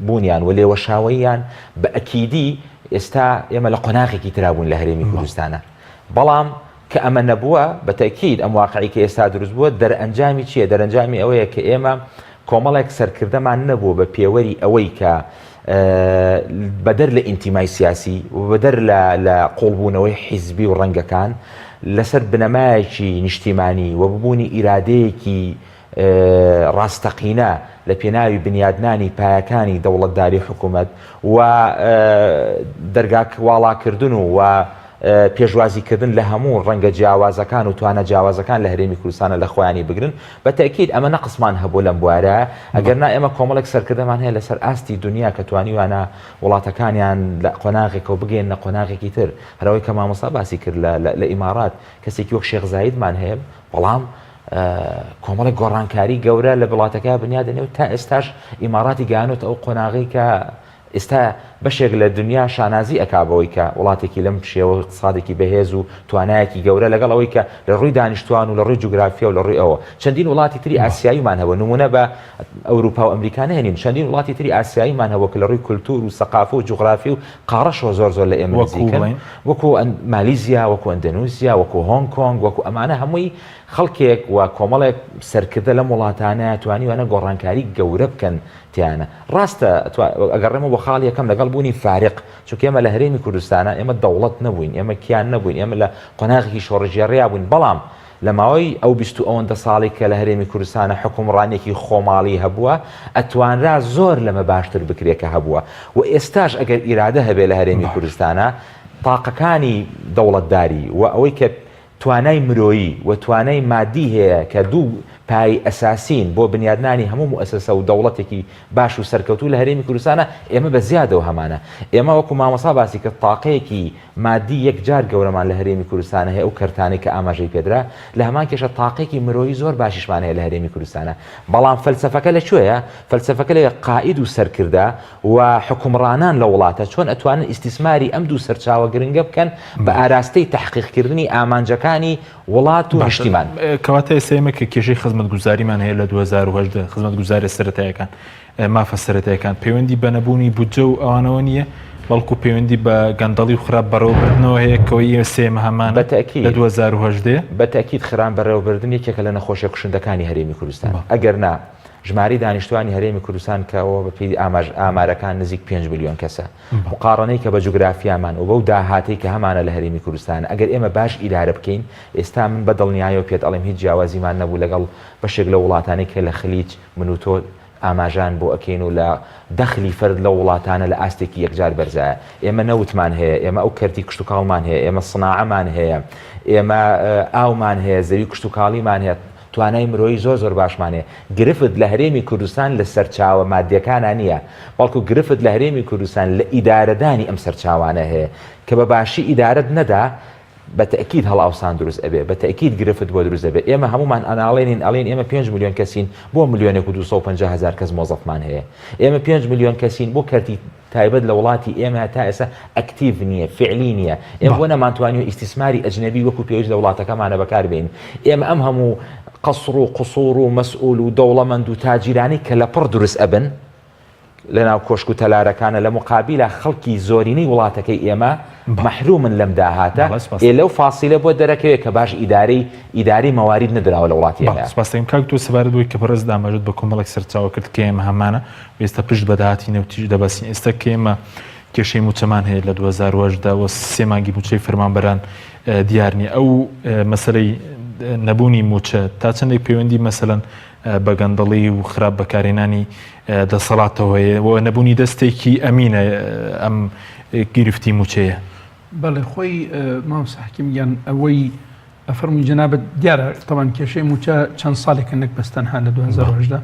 بوونیان و لێوەشاوەییان بە ئەکیدی ئێستا ئێمە لە قۆناغێکی ترا بوون لە هەرێمی کوردستانە بەڵام کە ئەمە نەبووە، بە تەئکید ئەم واقعەی کە ئێستا دروست بووە، دەرئەنجامی چییە؟ دەرئەنجامی ئەوەیە کە ئێمە کۆمەڵێک سەرکردەمان نەبووە بە پێوەری ئەوەی کە بەدەر لە ئینتیمای سیاسی و بەدەر لە لە قوڵبوونەوەی حیزبی و ڕەنگەکان لەسەر بنەمایەکی نیشتیمانی و ببوونی ئیرادەیەکی ڕاستەقینە لە پێناوی بنیادنانی پایەکانی دەوڵەتداری حکوومەت و دەرگا واڵاکردن و و پێشوازی کردن لە هەموو ڕەنگە جیاوازەکان و توانا جیاوازەکان لە هەرێمی کوردستانە لە خۆیانی بگرن بە تەئکید ئەمە نەقسمان هەبوو لەم بوارە ئەگەر نا ئێمە کۆمەڵێک سەرکردەمان هەیە لەسەر ئاستی دنیا کە توانیوانە وڵاتەکانیان لە قۆناغێکەوە بگەیەننە قۆناغێکی تر هەرەوەی کە مامۆستا باسی کرد لە ئیمارات کەسێکی وەک شێخ زایدمان هەیە بەڵام کۆمەڵێک گۆڕانکاری گەورە لە وڵاتەکە بنیاد دەنێ و تا ئێستاش ئیماراتی گەیانۆتە ئەو قۆناغەی کە ئێستا بەشێک لە دنیا شانازی ئەکا بەوەی کە وڵاتێکی لەم شێوە و ئیقتسادێکی بەهێز و توانایەکی گەورە لەگەڵ ئەوەی کە لە ڕووی دانیشتوان و لە ڕووی جوگرافیا و لە ڕووی ئەوە چەندین وڵاتی تری ئاسیاییمان هەبوو نمونە بە ئەوروپا و ئەمریکا نەهێنین چەندین وڵاتی تری ئاسیاییمان هەبوو کە لە ڕووی کولتوور و سەقافە و جوغرافی و قاڕەشەوە زۆر زۆر لە ئێمە نزیکن وەکو مالیزیا وەکو ئەندەنوسیا وەکو هۆنگ کۆنگ وەکو ئەمانە هەمووی خەڵکێک و کۆمەڵێک سەرکردە لەم وڵاتانە توانیوانە گۆڕانکاری گەورە بکەن تیانە. ڕاستە ئەگەڕێمەوە بۆ خاڵی یەکەم لەگەڵ بوونی فارق، چونکە ئێمە لە هەرێمی کوردستانا ئێمە دەوڵەت نەبووین، ئێمە کیان نەبووین، ئێمە لە قۆناغێکی شۆڕشگێڕیا بووین، بەڵام لە ماوەی ئەو 20 و ئەوەندە ساڵی کە لە هەرێمی کوردستانا حوکمڕانییەکی خۆماڵی هەبووە، ئەتوانرا زۆر لەمە باشتر بکرێ کە هەبووە و ئێستاش ئەگەر ئیرادە هەبێ لە هەرێمی کوردستانا تاقەکانی دەوڵەتداری و ئەوەی کە توانای مرۆیی و توانای مادی هەیە کە دوو پایەی ئەساسین بۆ بنیادنانی هەموو موئەسەسە و دەوڵەتێکی باش و سەرکەوتوو لە هەرێمی کوردستانا ئێمە بە زیادەوە هەمانە. ئێمە وەکو مامۆستا باسی کرد تاقەیەکی مادی یەکجار گەورەمان لە هەرێمی کوردستانا هەیە ئەو کەرتانەی کە ئاماژەی پێدرا لە هەمان کێشە تاقێکی مرۆیی زۆر باشیشمان هەیە لە هەرێمی کوردستانا بەڵام فەلسەفەکە لە کوێیە؟ فەلسەفەکە لەوێ قائید و سەرکردە و حوکمڕانان لە وڵاتە چۆن ئەتوانن ئیستیسماری ئەم دوو سەرچاوە گرنگە بکەن بە ئاراستەی تەحقیقکردنی ئامانجەکانی وڵات و نیشتیمان. کەواتە ئێستا ئێمە کە کێشەی خزمەتگوزاریمان هەیە لە 2018 خزمەتگوزاریە سەرەتایەکان مافە سەرەتایەکان پەیوەندی بە نەبوونی بودجە و ئەوانەوە نییە بەڵکو پەیوەندی بە گەندەڵی و خراپ بەڕێوەبردنەوە هەیە کەەوەی ئێستا ئێمە هەمانە بە تەئکید لە 2018 بە تەئکید خراپ بەڕێوەبردن یەکێکە لە نەخۆشیە کوشندەکانی هەرێمی کوردستان ئەگەر نا ژمارەی دانیشتوانی هەرێمی کوردستان کە ئەوە بەپێی ئامارەکان نزیک 5 ملیۆن کەسە مقاڕنەی کە بە جوگرافیامان و بەو داهاتەی کە هەمانە لە هەرێمی کوردستان ئەگەر ئێمە باش ئیدارە بکەین ئێستا من بە دڵنیایەوە پێت ئەڵێم هیچ جیاوازیمان نەبوو لەگەڵ بەشێک لە وڵاتانی کە لە خلیج من و تۆ ئاماژان بۆ ئەکەین و لە دەخلی فەرد لەو وڵاتانە لە ئاستێکی یەکجار بەرزایە ئێمە نەوتمان هەیە ئێمە ئەو کەرتی کشتوکاڵمان هەیە ئێمە سناعەمان هەیە ئێمە ئاومان هەیە زەوی کشتوکاڵیمان هەیە توانای مرۆیی زۆر زۆر باشمان هەیە، گرفت لە هەرێمی کوردستان لە سەرچاوە مادیەکانا نییە، بەڵکو گرفت لە هەرێمی کوردستان لە ئیدارەدانی ئەم سەرچاوانە هەیە، کە بە باشی ئیدارەت نەدا بە تەئکید هەڵئاوسان دروست ئەبێ، بە تەئکید گرفت بۆ دروست دەبێ، ئێمە هەموومان ئەناڵێنین ئەڵێین ئێمە پێنج ملیۆن کەسین بۆ ملیۆنێک و 250 هەزار کەس مۆزەفمان هەیە، ئێمە پێنج ملیۆن کەسین بۆ کەرتی تایبەت لە وڵاتی ئێمە تا ئێستا ئەکتیڤ نییە، فیعلی نییە. ئێمە بۆ نەمانتوانیوە ئیستیسماری ئەجنەبی وەکو پێویست لە وڵاتەکەمانە بەکار بێنین؟ ئێمە ئەم هەموو قەسڕ و قسوڕ و مەسئول و دەوڵەمەند و تاجیرانەی کە لەپڕ دروست ئەبن لەناو کۆشک و تەلارەکانە لە موقابیلا خەڵکی زۆرینەی وڵاتەکەی ئێمە مەحرومن لەم داهاتە، ئێ لەو فاسیلە بۆ دەرەکەوێ کە باش ئیدارەی ئیدارەی مەوارید نەدراوە لە وڵاتی ئێمە. سپاس دەکەم کاک تۆ سەبارەت بەوەی کە بەڕێزت ئاماژەت بە کۆمەڵێک سەرچاوە کرد کە ئێمە هەمانە و ئێستا پشت بە داهاتی نەوتیش دەبەستین ئێستا کە ئێمە کێشەی مووچەمان هەیە لە 2018 و سێ مانگی مووچەی فەرمانبەران دیار نییە ئەو مەسەلەی نەبوونی مووچە تا چەندێک پەیوەندی مەسەلەن بە گەندەڵی و خراپ بەکارهێنانی دەسەڵاتەوە هەیە و نەبوونی دەستێکی ئەمینە ئەم گرفتی مووچەیە. بەڵێ خۆی مامۆستا حەکیم گیان ئەوەی ئەفەرمووی جەنابت دیارە تەوان کێشەی مووچە چەند ساڵێکە نەک بەس تەنها لە 2018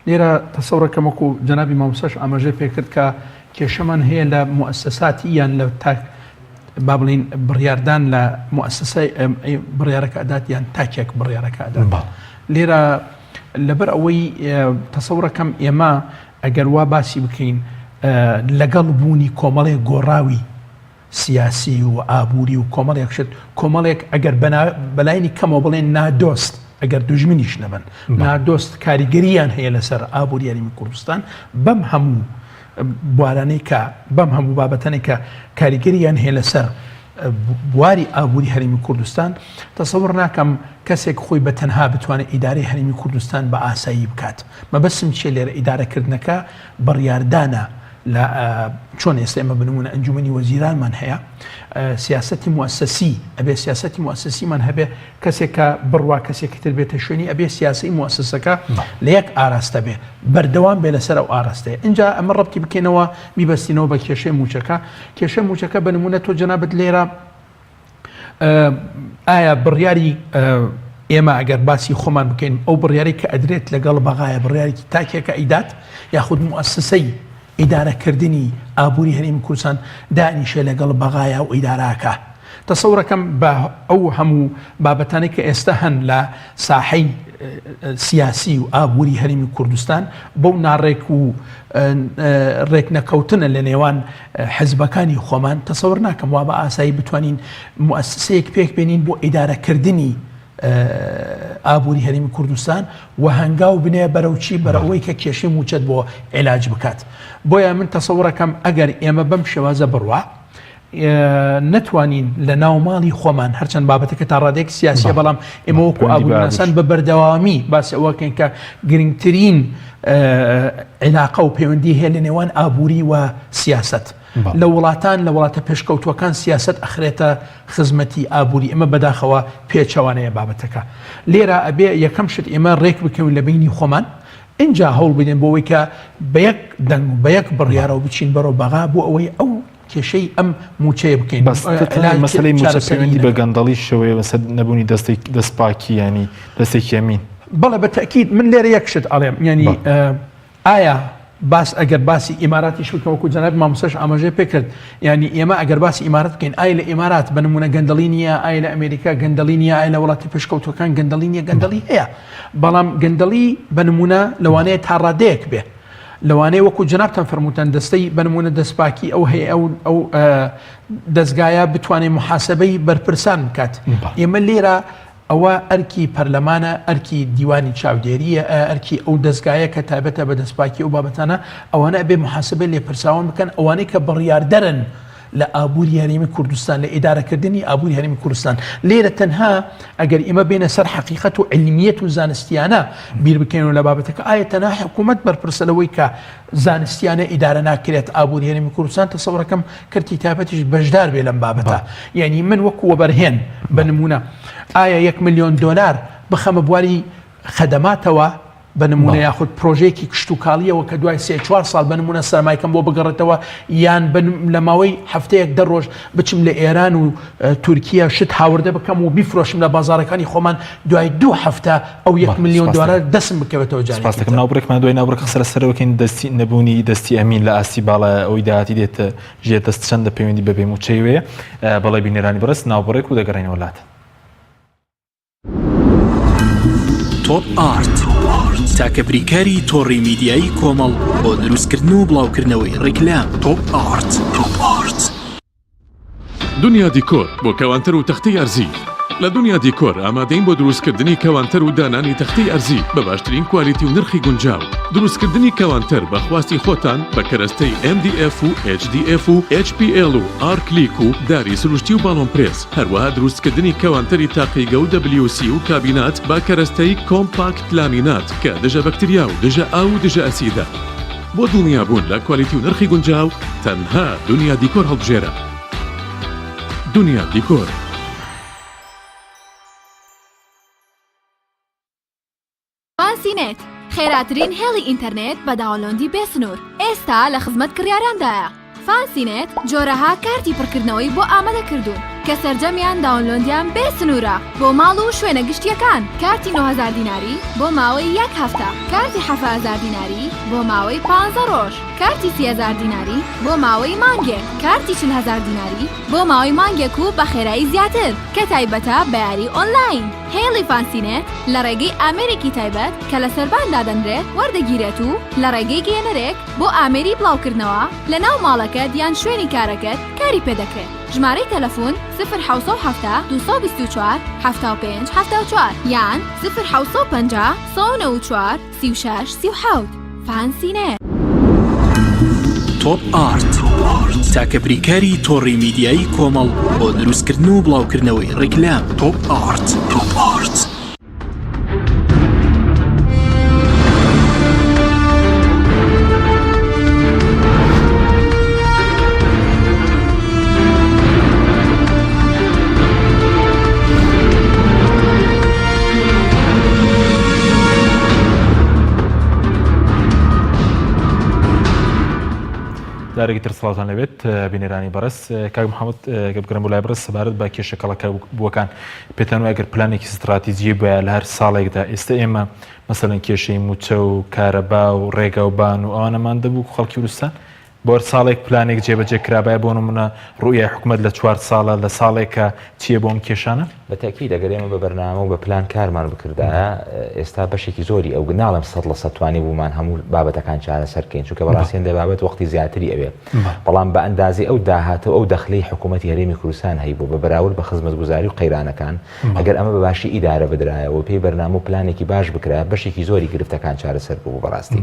لێرە تەسەوڕەکەم وەکو جەنابی مامۆستاش ئاماژەی پێکرد کە کێشەمان هەیە لە موئەسەساتی یان لە تاک با بڵین بڕیاردان لە موئەسەسەی بڕیارەکە ئەدات یان تاکێک بڕیارەکە ئەدات لێرە لەبەر ئەوەی تەسەوڕەکەم ئێمە ئەگەر وا باسی بکەین لەگەڵ بوونی کۆمەڵێک گۆڕاوی سیاسی و ئابووری و کۆمەڵێک شت کۆمەڵێک ئەگەر بەلاینی کەمەوە بڵێن نادۆست ئەگەر دوژمنیش نەبن نادۆست کاریگەریان هەیە لەسەر ئابووری هەرێمی کوردستان بەم هەموو بوارانەی کە بەم هەموو بابەتانەی کە کاریگەریان هەیە لەسەر. بواری ئابووری هەرێمی کوردستان، تەسەوڕ ناکەم کەسێک خۆی بە تەنها بتوانێت ئیدارەی هەرێمی کوردستان بە ئاسایی بکات. مەبەستم چییە لێرە ئیدارەکردنەکە بڕیاردانە لە چۆن ئێستا ئێمە بنمونە ئەنجومەنی وەزیرانمان هەیە سیاسەتی موسسی ئەبێ سیاسەتی موسسیمان هەبێ کەسێک کە بڕوا کەسێکی تر بێتە شوێنی ئەبێ سیاسی موسسەکە لە یەک ئاراستە بێ بەردەوام بێ لەسەر ئەو ئاراستەیە اینجا ئەمە ڕەبتی بکەینەوە بیبەستینەوە بە کێشەی موچەکە کێشەی موچەکە بە نمونە تۆ جەنابت لێرە ئایا بڕیاری ئێمە ئەگەر باسی خۆمان بکەین ئەو بڕیاری کە ئەدرێت لەگەڵ بەغایە بڕیارێکی تاکێکە ئەیدات یاخود موسسەی ئیدارەکردنی ئابووری هەرێمی کوردستان دانیشێ لەگەڵ بەغایا و ئیداراکە تەسەورەکەم بە ئەو هەموو بابەتانەی کە ئێستا هەن لە ساحەی سیاسی و ئابووری هەرێمی کوردستان بەو ناڕێک و ڕێکنەکەوتنە لە نێوان حزبەکانی خۆمان تەسەور ناکەم وا بە ئاسایی بتوانین موسسەیەک پێک بێنین بۆ ئیدارەکردنی ئابووری هەرێمی کوردستان و هەنگاو بنێ بەرەو چی بەرە ئەوەی کە کێشەی مووچەت بۆ عیلاج بکات بۆیە من تەسەورەکەم ئەگەر ئێمە بەم شێوازە بڕوا نەتوانین لە ناو ماڵی خۆمان هەرچەند بابەتەکە تا ڕادێک سیاسیە بەڵام ئێمە وەکو ئابوورناسان بە بەردەوامی باسی ئەوەکەین کە گرنگترین عیلاقە و پەیوەندی هەیە لە نێوان ئابووری و سیاست. لە وڵاتان لە وڵاتە پێشکەوتووەکان سیاست ئەخرێتە خزمەتی ئابووری ئەمە بەداخەوە پێچەوانەیە بابەتەکە لێرە ئەبێ یەکەم شت ئێمە ڕێک بکەوین لە بینی خۆمان ئینجا هەوڵ بدەین بۆ ئەوەی کە بە یەک دەنگ و بە یەک بڕیارەوە بچین بەرەو بەغا بۆ ئەوەی ئەو کێشەی ئەم مووچەیە بکەین بەس مەسەلەی مووچە پەیوەندی بە گەندەڵی شەوەیە بەسەر نەبوونی دەستێک دەستپاکی ینی دەستێکی ئەمین. بەڵێ بە تەئکید من لێرە یەک شت ئەڵێم یعنی ئایا باس ئەگەر باسی ئیماراتیش بکەم وەکو جەنابی مامۆستاش ئاماژەی پێ کرد یعنی ئێمە ئەگەر باسی ئیمارات بکەین ئایا لە ئیمارات بە نمونە گەندەڵی نییە ئایا لە ئەمریکا گەندەڵی نییە ئایا لە وڵاتی پێشکەوتوەکان گەندەڵی نییە گەندەڵی هەیە بەڵام گەندەڵی بە نمونە لەوانەیە تا ڕادەیەک بێ لەوانەیە وەکو جەنابتان فەرمووتان دەستەی بە نمونە دەستپاکی ئەو هەیە ئەو ئەو دەزگایە بتوانێت محاسبەی بەرپرسان بکات ئێمە لێرە ئەوە ئەرکی پەرلەمانە، ئەرکی دیوانی چاودێرییە، ئەرکی ئەو دەزگایە کە تایبەتە بە دەستپاکی ئەو بابەتانە، ئەوانە ئەبێ موحاسەبەی لێپرسراوان بکەن، ئەوانەی کە بڕیاردەرن لە ئابووری هەرێمی کوردستان، لە ئیدارەکردنی ئابووری هەرێمی کوردستان. لێرە تەنها ئەگەر ئێمە بێینە سەر حەقیقەت و عیلمیەت و زانستیانە بیر بکەینەوە لە بابەتەکە، ئایا تەنها حکوومەت بەرپرسە لەوەی کە زانستیانە ئیدارە ناکرێت ئابووری هەرێمی کوردستان تەسەورەکەم کەرتی تایبەتیش بەشدار بێ لەم بابەتە یعنی من وەکو وەبەرهێن بە نمونە ئایا یەک ملیۆن دۆلار بخەمە بواری خەدەماتەوە بە نمونە یاخود پرۆژەیەکی کشتوکاڵیەوە کە دوای سێ چوار ساڵ بە نمونە سەرمایکەم بۆ بگەڕێتەوە یان لە ماوەی هەفتەیەک دە ڕۆژ بچم لە ئێران و تورکیا شت هاوردە بکەم و بیفرۆشم لە بازاڕەکانی خۆمان دوای دوو هەفتە ئەو یەک ملیۆن دۆلار دەسم بکەوێتەوە جارێکی سپاس دەکەم تر. ناوبڕێکمان دوای ناوبڕێک قسە لەسەرەوە بکەین دەستی نەبوونی دەستی ئەمین لە ئاستی باڵایە ئەوەی داهاتی دێتە ژێر دەست چەندە پەیوەندی بە بێ مووچەیەوەیە بەڵێ بینەرانی بەڕێز ناوبڕێک و دەگەڕێینەوە لاتان. تۆپ ئارت تاکە بریکاری تۆڕی میدیایی کۆمەڵ بۆ دروستکردن و بڵاوکردنەوەی ڕیکلام تۆپ ئارت. دنیا دیکۆر بۆ کەوانتەر و تەختەی ئەرزی لە دنیا دیکۆر ئامادەین بۆ دروستکردنی کەوانتەر و دانانی تەختەی ئەرزی بە باشترین کوالیتی و نرخی گونجاو دروستکردنی کەوانتەر بە خواستی خۆتان بە کەرەستەی MDF و HDF و HPL و ئارکلیک و داری سروشتی و باڵۆن پرێس هەروەها دروستکردنی کەوانتەری تاقیگە و WC و کابینات بە کەرەستەی کۆمپاکت لامینات کە دژە بەکتریا و دژە ئاو و دژە ئەسیدە. بۆ دڵنیابوون لە کوالیتی و نرخی گونجاو تەنها دنیا دیکۆر هەڵبژێرە. دنیا دیکۆر. فانسی نێت، خێراترین هێڵی ئینتەرنێت بە download ی بێ سنوور، ئێستا لە خزمەت کڕیاراندایە. فانسی نێت جۆرەها کارتی پڕکردنەوەی بۆ ئامادە کردوون کە سەرجەمیان download یان بێ سنوورە بۆ ماڵ و شوێنە گشتییەکان، کارتی 9000 دیناری بۆ ماوەی یەک هەفتە، کارتی 7000 دیناری بۆ ماوەی پانزە ڕۆژ، کارتی 30000 دیناری بۆ ماوەی مانگێک، کارتی 40000 دیناری بۆ ماوەی مانگێک و بە خێرایی زیاتر کە تایبەتە بە یاری ئۆنلاین. هێڵی فانسینێت لە ڕێگەی ئامێرێکی تایبەت کە لە سەربان دادەنرێت وەردەگیرێت و لە ڕێگەی گەیەنەرێک بۆ ئامێری بڵاوکردنەوە لە ناو ماڵەکەت یان شوێنی کارەکەت کاری پێدەکرێت ژمارەی تەلەفون سفر 770 224 75 74 یان سفر 750 194 36 37 فانسینێت. تۆپ ئارت تاکە بریکاری تۆڕی میدیایی کۆمەڵ بۆ دروستکردن و بڵاوکردنەوەی ڕیکلام تۆپ ئارت. تۆپ ئارت. جارێکی تر سڵاوتان لەبێت بینەرانی بەڕێز کاک محەممەد گەبگرم بۆ لای بەڕێز سەبارەت بە کێشە کەڵەکە بووەکان پێتان وایە گەر پلانێکی ستراتیجی بایە لە هەر ساڵێکدا ئێستا ئێمە مەسەلەن کێشەی مووچە و کارەبا و ڕێگا و بان و ئەوانەمان دەبوو خەڵکی کوردستان بۆ هەر ساڵێک پلانێک جێبەجێ کرابایە بۆ نمونە ڕوئیای حکومەت لە چوار ساڵە لە ساڵێکە چییە بۆ ئەم کێشانە؟ بە تەئکید ئەگەر ئێمە بە بەرنامە و بە پلان کارمان بکردایە ئێستا بەشێکی زۆری ئەو ناڵێم 100% توانیبوومان هەموو بابەتەکان چارەسەر بکەین چونکە بەڕاستی هەندێک بابەت وەختی زیاتری ئەوێ بەڵام بە ئەندازەی ئەو داهاتە و ئەو دەخلەی حکوومەتی هەرێمی کوردستان هەیبوو بە بەراورد بە خزمەتگوزاری و قەیرانەکان ئەگەر ئەمە بە باشی ئیدارە بدرایە و پێی بەرنامە و پلانێکی باش بکرایە بەشێکی زۆری گرفتەکان چارەسەر ببوو بەڕاستی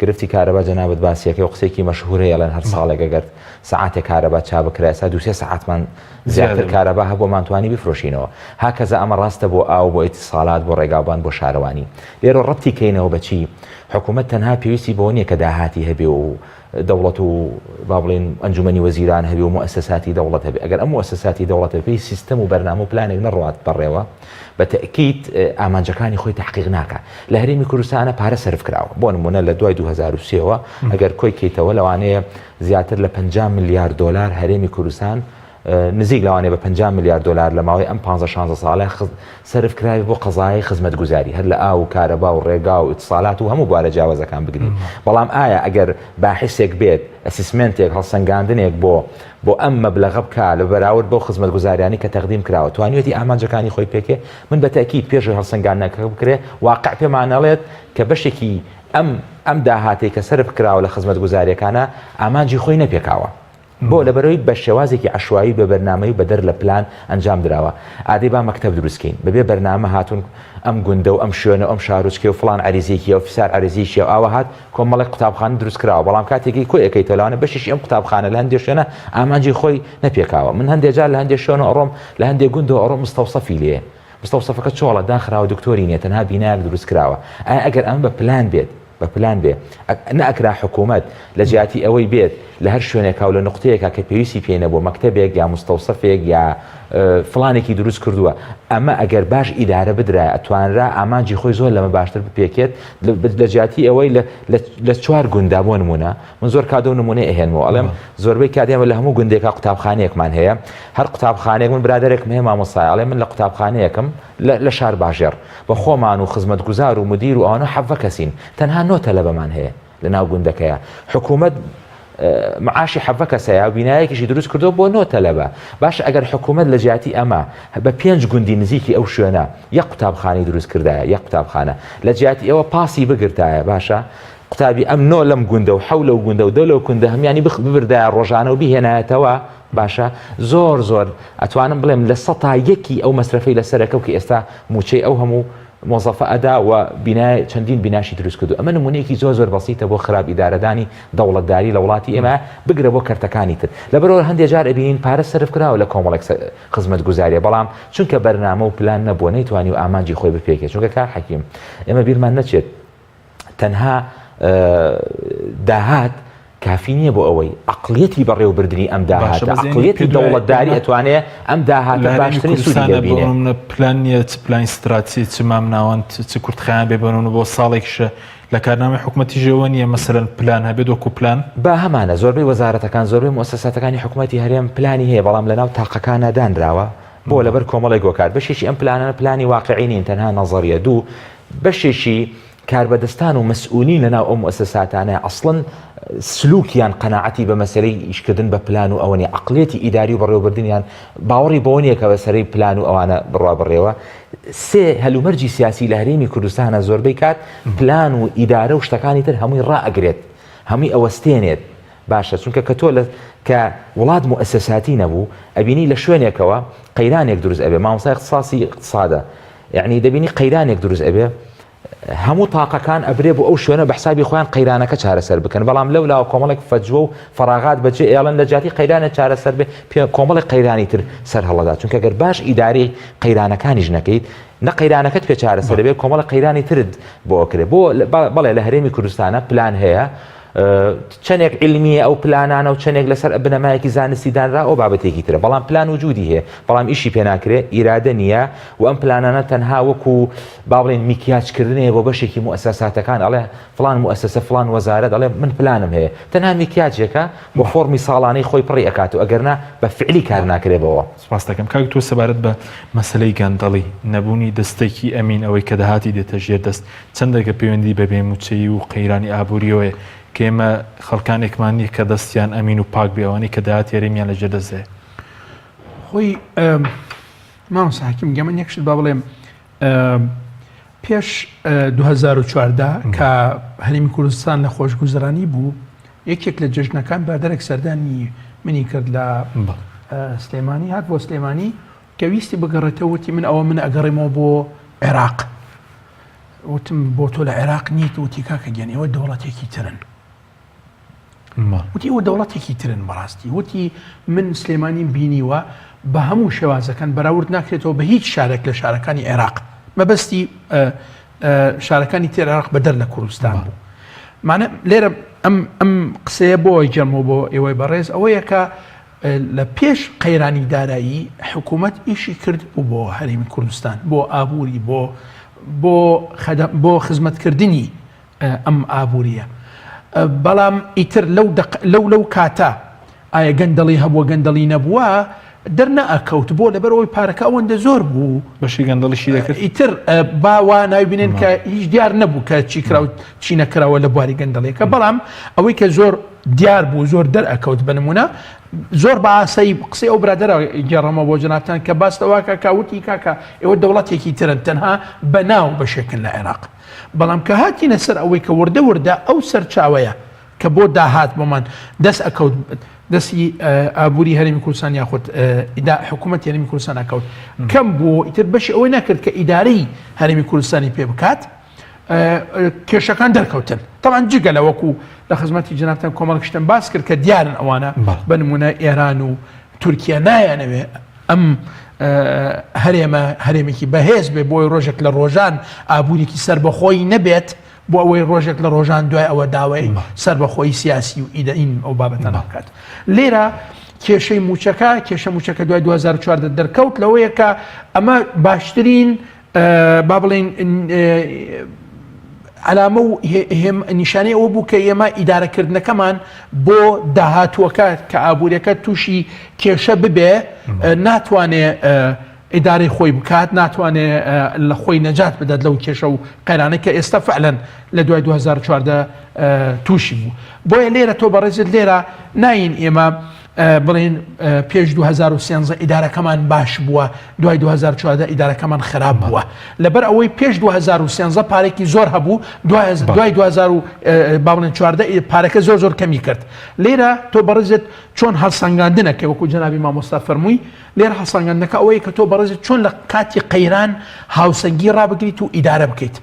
گرفتی کارەبا جەنابت باسیەکەی و قسەیەکی مەشهور هەیە ئەڵێن هەر ساڵێک ئەگەر سەعاتێک کارەبا چا بکرایە سا دوو سێ سەعاتمان زیاتر کارەبا هەبوو مانتوانی بیفرۆشینەوە هاکەزا ئەمە ڕاستە بۆ ئاو بۆ ئیتیساڵات بۆ ڕێگاوبان بۆ شارەوانی لێرە ڕەبتی کەینەوە بە چی حکوومەت تەنها پێویستی بەوە نییە کە داهاتی هەبێ و دەوڵەت و با بڵێین ئەنجومەنی وەزیران هەبێ و موئەسەساتی دەوڵەت هەبێ ئەگەر ئەم موئەسەساتی دەوڵەتە پێی سیستەم و بەرنامە و پلانێک نەڕوات بەڕێوە بە تەئکید ئامانجەکانی خۆی تەحقیق ناکا لە هەرێمی کوردستانە پارە سەرف کراوە بۆ نمونە لە دوای 2003 ەوە ئەگەر کۆی کەیتەوە لەوانەیە زیاتر لە 50 ملیار دۆلار هەرێمی کوردستان نزیک لەوانەیە بە 50 ملیار دۆلار لە ماوەی ئەم 15 16 ساڵە سەرف کراوی بۆ قەزایای خزمەتگوزاری هەر لە ئاو و کارەبا و ڕێگا و ئیتسالات و هەموو بوارە جیاوازەکان بگری بەڵام ئایا ئەگەر باحیسێک بێت assessment ێک هەڵسەنگاندنێک بۆ بۆ ئەم مەبلەغە بکا لە بەراورد بەو خزمەتگوزاریانەی کە تەقدیم کراوە توانیویەتی ئامانجەکانی خۆی پێکێ؟ من بە تەئکید پێش ئەوەی هەڵسەنگاندنەکە بکرێ واقع پێمان ئەڵێت کە بەشێکی ئەم ئەم داهاتەی کە سەرف کراوە لە خزمەتگوزاریەکانا ئامانجی خۆی نەپێکاوە. بۆ؟ لەبەرئەوەی بە شێوازێکی عەشوایی بێ بەرنامەی و بەدەر لە پلان ئەنجام دراوە. ئادەی با مەکتەب دروست کەین. بەبێ بەرنامە هاتوون ئەم گوندە و ئەم شوێنە و ئەم شارۆچکەی و فڵان عەریزەیەکی و فسار عەریزەیەکی و ئاوا هات کۆمەڵێک قوتابخانە دروست کراوە بەڵام کاتێکی کۆی ئەکەیتەوە لەوانە بەشێکی ئەم قوتابخانە لە هەندێ شوێنە ئامانجی خۆی نەپێکاوە. من هەندێ جار لە هەندێ شوێنەوە ئەڕۆم لە هەندێ گوندەوە ئەڕۆم مستەوسەفی لێیە. مستەوسەفەکە چۆڵە داخراوە دکتۆری نیە تەنها بینایەک دروست کراوە. ئایا ئەگەر ئەمە بە پلان بێت بە پلان بێ نەئەکرا حکوومەت لە جیاتی ئەوەی بێت لە هەر شوێنێکا و لە نوقتەیەکا کە پێویستی پێی نەبووە مەکتەبێک یا مستەوسەفێک یا فڵانێکی دروست کردووە ئەمە ئەگەر باش ئیدارە بدرایە ئەتوانرا ئامانجی خۆی زۆر لەمە باشتر بپێکێت لە جیاتی ئەوەی لە چوار گوندا بۆ نمونە من زۆر کات ئەو نمونەی ئەهێنمەوە ئەڵێم زۆربەی کات ئێمە لە هەموو گوندێکا قوتابخانەیەکمان هەیە هەر قوتابخانەیەک من برادەرێکم هەیە مامۆستایە ئەڵێ من لە قوتابخانەیەکم لە شارباژێڕ بە خۆمان و خزمەتگوزار و مدیر و ئەوانە حەڤە کەسین تەنها نۆ تەلەبەمان هەیە لە ناو گوندەکەیا حکوومەت معاشی حەڤە کەسەیە و بینایەکیشی دروست کردو بۆ نۆ تەلەبە باشە ئەگەر حکوومەت لە جیاتی ئەمە بە پێنج گوندی نزیکی ئەو شوێنە یەک قوتابخانەی دروست کردایە یەک قوتابخانە لە جیاتی ئەوە پاسی بگرتایە باشە قوتابی ئەم نۆ لەم گوندە و حەو لەو گوندە و دە لەو کوندە هەمیانی ببردایە ڕۆژانە و بیهێنایەتەوە باشە زۆر زۆر ئەتوانم بڵێم لە سەتا یەکی ئەو مەسرەفەی لەسەرەکەو کە ئێستا موچەی ئەو هەموو مۆزەفە ئەدا و بینای چەندین بیناشی دروست کردو ئەمە نمونەیەکی زۆر زۆر بەسیتە بۆ خراپ ئیدارەدانی دەوڵەتداری لە وڵاتی ئێمە بگرە بۆ کەرتەکانی تر لەبەرئەوە هەندێ جار ئەبینین پارە سەرف کراوە لە کۆمەڵێک خزمەتگوزاریە بەڵام چونکە بەرنامە و پلان نەبووە نەیتوانی و ئامانجی خۆی بپێکێت چونکە کاک حەکیم ئێمە بیرمان نەچێت تەنها داهات کافی نییە بۆ ئەوەی عەقڵیەتی بەڕێوەبردنی ئەم داهاتە، عەقڵیەتی دەوڵەتداری ئەتوانێ ئەم داهاتە باشترین سوودی لێ ببینێ. پلان نییە چ پلانی ستراتیژی چ مامناوەند چ کورتخایەن بێ بەنون بۆ ساڵێکیشە لە کارنامەی حکومەتیشەوە نییە مەسەلەن پلان هەبێت وەکو پلان. با هەمانە زۆربەی وەزارەتەکان زۆربەی موئەسەساتەکانی حکومەتی هەرێم پلانی هەیە بەڵام لەناو تاقەکانا دانراوە بۆ لەبەر کۆمەڵێک هۆکار بەشێکی ئەم پلانانە پلانی واقعی نین تەنها نەزەریە دوو بەشێکی کاربەدەستان و مەسئولین لەناو ئەو موئەسەساتانە ئەسڵەن سلوکیان قەناعەتی بە مەسەلەی ئیشکردن بە پلان و ئەوە نیە، عەقڵیەتی ئیداری و بەڕێوەبردنیان باوەڕی بەوە نیە کە بەسەرەی پلان و ئەوانە بڕوا بەڕێوە. سێ، هەلومەرجی سیاسی لە هەرێمی کوردستانە زۆربەی کات پلان و ئیدارە و شتەکانی تر هەمووی ڕائەگرێت، هەمووی ئەوەستێنێت. باشە چونکە کە تۆ لە کە وڵات موئەسەساتی نەبوو ئەبینی لە شوێنێکەوە قەیرانێک دروست ئەبێ، مامۆستای ئیختساسی ئیقتسادە یەعنی دەبینی قەیرانێک دروست ئەبێ. هەموو تاقەکان ئەبرێ بۆ ئەو شوێنە بە حسابی خۆیان قەیرانەکە چارەسەر بکەن، بەڵام لەو لاوە کۆمەڵێک فەجوە و فەراغات بەجێ ئێڵن لە جیاتی قەیرانێ چارەسەر بێ پێ کۆمەڵێک قەیرانی تر سەر هەڵەدا، چونکە گەر باش ئیدارەی قەیرانەکانیش نەکەیت نە قەیرانەکەت پێ چارەسەر بێ کۆمەڵێک قەیرانی ترت بۆ ئەکرێ. بۆ بەڵێ لە هەرێمی کوردستانە پلان هەیە چەندێک عیلمیە ئەو پلانانە و چەندێک لەسەر بنەمایەکی زانستی دانرا ئەو بابەتێکی ترە بەڵام پلان وجودی هەیە بەڵام ئیشی پێ ناکرێ ئیرادە نییە و ئەم پلانانە تەنها وەکو با بڵێین میکیاج کردنەیە بۆ بەشێکی موئەسەساتەکان ئەڵێ فڵان موئەسەسە فڵان وەزارەت ئەڵێ من پلانم هەیە تەنها میکیاجێکە بۆ فۆڕمی ساڵانەی خۆی پڕی ئەکات و ئەگەرنا بە فعلی کار ناکرێ بەوە. سپاست دەکەم کاک تۆ سەبارەت بە مەسەلەی گەندەڵی، نەبوونی دەستێکی ئەمین ئەوەی کە داهاتی دێتە ژێر دەست چەندێکە پەیوەندی بە بێ مووچەیی و قەیرانی ئابووریەوەیە کە ئێمە خەڵکانێکمان نییە کە دەستیان ئەمین و پاک بێ ئەوانەی کە داهاتی هەرێمیان لە ژێر دەست هەیە؟ خۆی مامۆستا حەکیم گیان من یەک شت با بڵێم پێش 2014 کە هەرێمی کوردستان لە خۆشگوزرانی بوو یەکێک لە جەژنەکان بادەرێک سەردانی منی کرد لە سلێمانی هات بۆ سلێمانی کە ویستی بگەڕێتەوە وتی من ئەوە من ئەگەڕێمەوە بۆ عێراق وتم بۆ تۆ لە عێراق نیت وتی کاکە گیان ئێوە دەوڵەتێکی ترن وتی ئەوە دەوڵەتێکی ترن بەڕاستی وتی من سلێمانیم بینیوە بە هەموو شێوازەکان بەراورد ناکرێتەوە بە هیچ شارێک لە شارەکانی عێراق مەبەستی شارەکانی تر عێراق بەدەر لە کوردستان بوو مانە لێرە ئەم ئەم قسەیە بۆ جەمەوە بۆ ئێوەی بەڕێز ئەوەیە کە لە پێش قەیرانی دارایی حکوومەت ئیشی کرد و بۆ هەرێمی کوردستان بۆ ئابووری بۆ بۆ بۆ خزمەتکردنی ئەم ئابوورییە. بەڵام ئیتر لەو دەق لەو لەو کاتە ئایا گەندەڵی هەبووە گەندەڵی نەبووە دەرنەئەکەوت بۆ لەبەر ئەوەی پارەکە ئەوەندە زۆر بوو بەشی گەندەڵیشی دەکرد ئیتر با وا ناوی بنێن کە هیچ دیار نەبوو کە چی کرا و چی نەکراوە لە بواری گەندەڵیەکە بەڵام ئەوەی کە زۆر دیار بوو زۆر دەرئەکەوت بە نمونە زۆر بە ئاسایی قسەی ئەو برادەرە گێڕەمەوە بۆ جەنابتان کە باس لەوە کاکە وتی کاکە ئێوە دەوڵەتێکی ترن تەنها بە ناو بەشێکن لە عێراق بەڵام کە هاتینە سەر ئەوەی کە وردە وردە ئەو سەرچاوەیە کە بۆ داهات بۆمان دەست ئەکەوت دەستی ئابووری هەرێمی کوردستان یاخود حکوومەت هەرێمی کوردستان ئەکەوت کەم بوو ئیتر بەشی ئەوەی نەکرد کە ئیدارەی هەرێمی کوردستانی پێ بکات کێشەکان دەرکەوتن تەبعەن جگە لە وەکو لە خزمەتی جنابتان کۆمەڵک شتم باس کرد کە دیارن ئەوانە بە نمونە ئێران و تورکیا نایانەوێ ئەم هەرێمە هەرێمێکی بەهێز بێ بۆی ڕۆژێک لە ڕۆژان ئابوورێکی سەربەخۆی نەبێت بۆ ئەوەی ڕۆژێک لە ڕۆژان دوای ئەوە داوای سەربەخۆی سیاسی و ئیدەین ئەو بابەتانە بکات لێرە کێشەی موچەکە کێشە موچەکە دوای 2014 دەرکەوت لەوەیە کە ئەمە باشترین با بڵێین عەلامە و نیشانەی ئەوە بوو کە ئێمە ئیدارەکردنەکەمان بۆ داهاتووەکە کە ئابووریەکە تووشی کێشە ببێ ناتوانێ ئیدارەی خۆی بکات ناتوانێ لە خۆی نەجات بدات لەو کێشە و قەیرانە کە ئێستا فعلەن لە دوای 2014 تووشی بوو بۆیە لێرە تۆ بەڕێزت لێرە ناین ئێمە بڵێین پێش 2013 ئیدارەکەمان باش بووە دوای 2014 ئیدارەکەمان خراپ بووە لەبەر ئەوەی پێش 2013 پارێکی زۆر هەبوو دوای 2014 پارەکە زۆر زۆر کەمی کرد لێرە تۆ بەڕێزت چۆن هەڵسەنگاندنەکە وەکو جەنابی مامۆستا فەرمووی لێرە هەڵسەنگاندنەکە ئەوەیە کە تۆ بەڕێزت چۆن لە کاتی قەیران هاوسەنگی ڕابگریت و ئیدارە بکەیت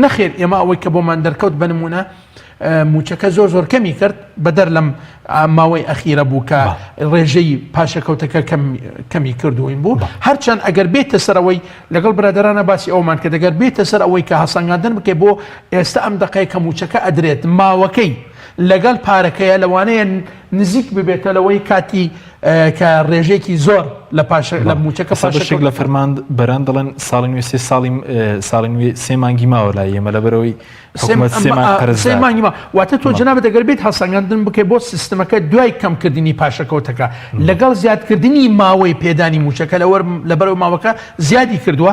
نەخێر ئێمە ئەوەی کە بۆمان دەرکەوت بە نمونە موچەکە زۆر زۆر کەمی کرد بەدەر لەم ماوەی ئەخیرە بوو کە ڕێژەی پاشەکەوتەکە کەمی کردوین بوو هەرچەند ئەگەر بێتە سەرەوەی لەگەڵ برادرانە باسی ئەومان کە دەگەر بێتە سەر ئەوەی کە هەسەنگاندن بکەی بۆ ئێستا ئەم دقەیە کە موچەکە ئەدرێت ماوەکەی لەگەڵ پارەکەیە لەوانەیە نزیک ببێتە لەوەی کاتی کە ڕێژەیەکی زۆر لە پاش لە موچەکە بەشێک لە فەرماند بەران دەڵێن ساڵی نوێ سێ ساڵی ساڵی نوێ سێ مانگی ماوە لای ئێمە لەبەرەوەی سێ مانگی ما واتە تۆ جەنابت ئەگەر بێت هەڵسەنگاندن بکەیت بۆ سیستمەکە دوای کەمکردنی پاشەکەوتەکە لەگەڵ زیادکردنی ماوەی پێدانی موچەکە لەوەر لەبەرەوە ماوەکە زیادی کردووە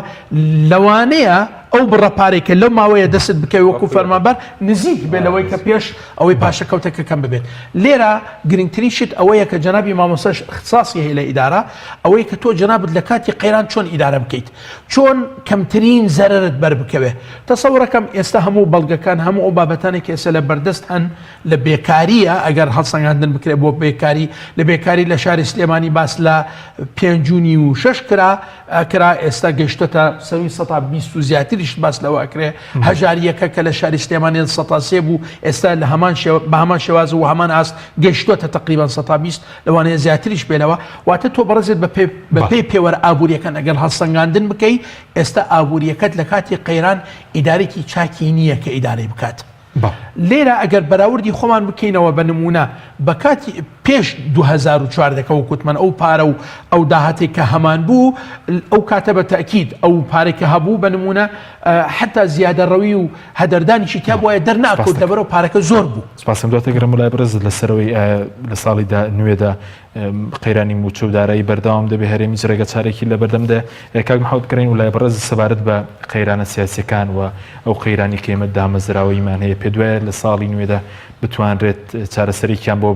لەوانەیە ئەو بڕە پارەی کە لەو ماوەیە دەست بکەوێت وەکو فەرمانبەر نزیک بێت لەوەی کە پێش ئەوەی پاشەکەوتەکە کەم ببێت. لێرە گرنگترین شت ئەوەیە کە جەنابی مامۆستاش اختصاصی هەیە لە ئیدارە، ئەوەیە کە تۆ جەنابت لە کاتی قەیران چۆن ئیدارە بکەیت، چۆن کەمترین زەرەرت بەر بکەوێ. تەسەورەکەم ئێستا هەموو بەڵگەکان، هەموو ئەو بابەتانەی کە ئێستا لە بەردەست هەن لە بێکارییە، ئەگەر هەڵسەنگاندن بکرێت بۆ بێکاری، لە بێکاری لە شاری سلێمانی باس لە پێنج و نیو و شەش کرا، کرا ئێستا گەیشتۆتە سەرووی سەتا 20 و زیاتریش. زیاتریش باس لەوە ئەکرێ هەژارییەکە کە لە شاری سلێمانی 3 بوو ئێستا لە هەمان شێوە بە هەمان شێواز و هەمان ئاست گەیشتووەتە تقریبان 120 لەوانەیە زیاتریش بێنەوە واتە تۆ بەڕێزت بە پێی پێوەرە ئابووریەکان ئەگەر هەڵسەنگاندن بکەی ئێستا ئابووریەکەت لە کاتی قەیران ئیدارێکی چاکی نییە کە ئیدارەی بکات. لێرە ئەگەر بەراوردی خۆمان بکەینەوە بە نموونە بە کاتی پێش 2014 کە وەک وتمان ئەو پارە و ئەو داهاتێک کە هەمان بوو ئەو کاتە بە تەئکید ئەو پارەی کە هەبوو بە نموونە حتا زیادەڕەوی و هەدەردانیشی تیا بوایە دەرناکەوت لەبەرەوە پارەکە زۆر بوو. سپاسم دواتر گەرم لای بەڕێزت لەسەرەوەی ئایا لە ساڵی نوێدا قەیرانی مووچە و دارایی بەردەوام دەبێ هەرێم هیچ ڕێگە چارێکی لە بەردەمدا کاک محەممەد بکەین و لای بەڕێز سەبارەت بە قەیرانە سیاسیەکان و ئەو قەیرانی کە ئێمە دامەزراوەیمان هەیە پێ دوایە لە ساڵی نوێدا بتوانرێت چارەسەرێکیان بۆ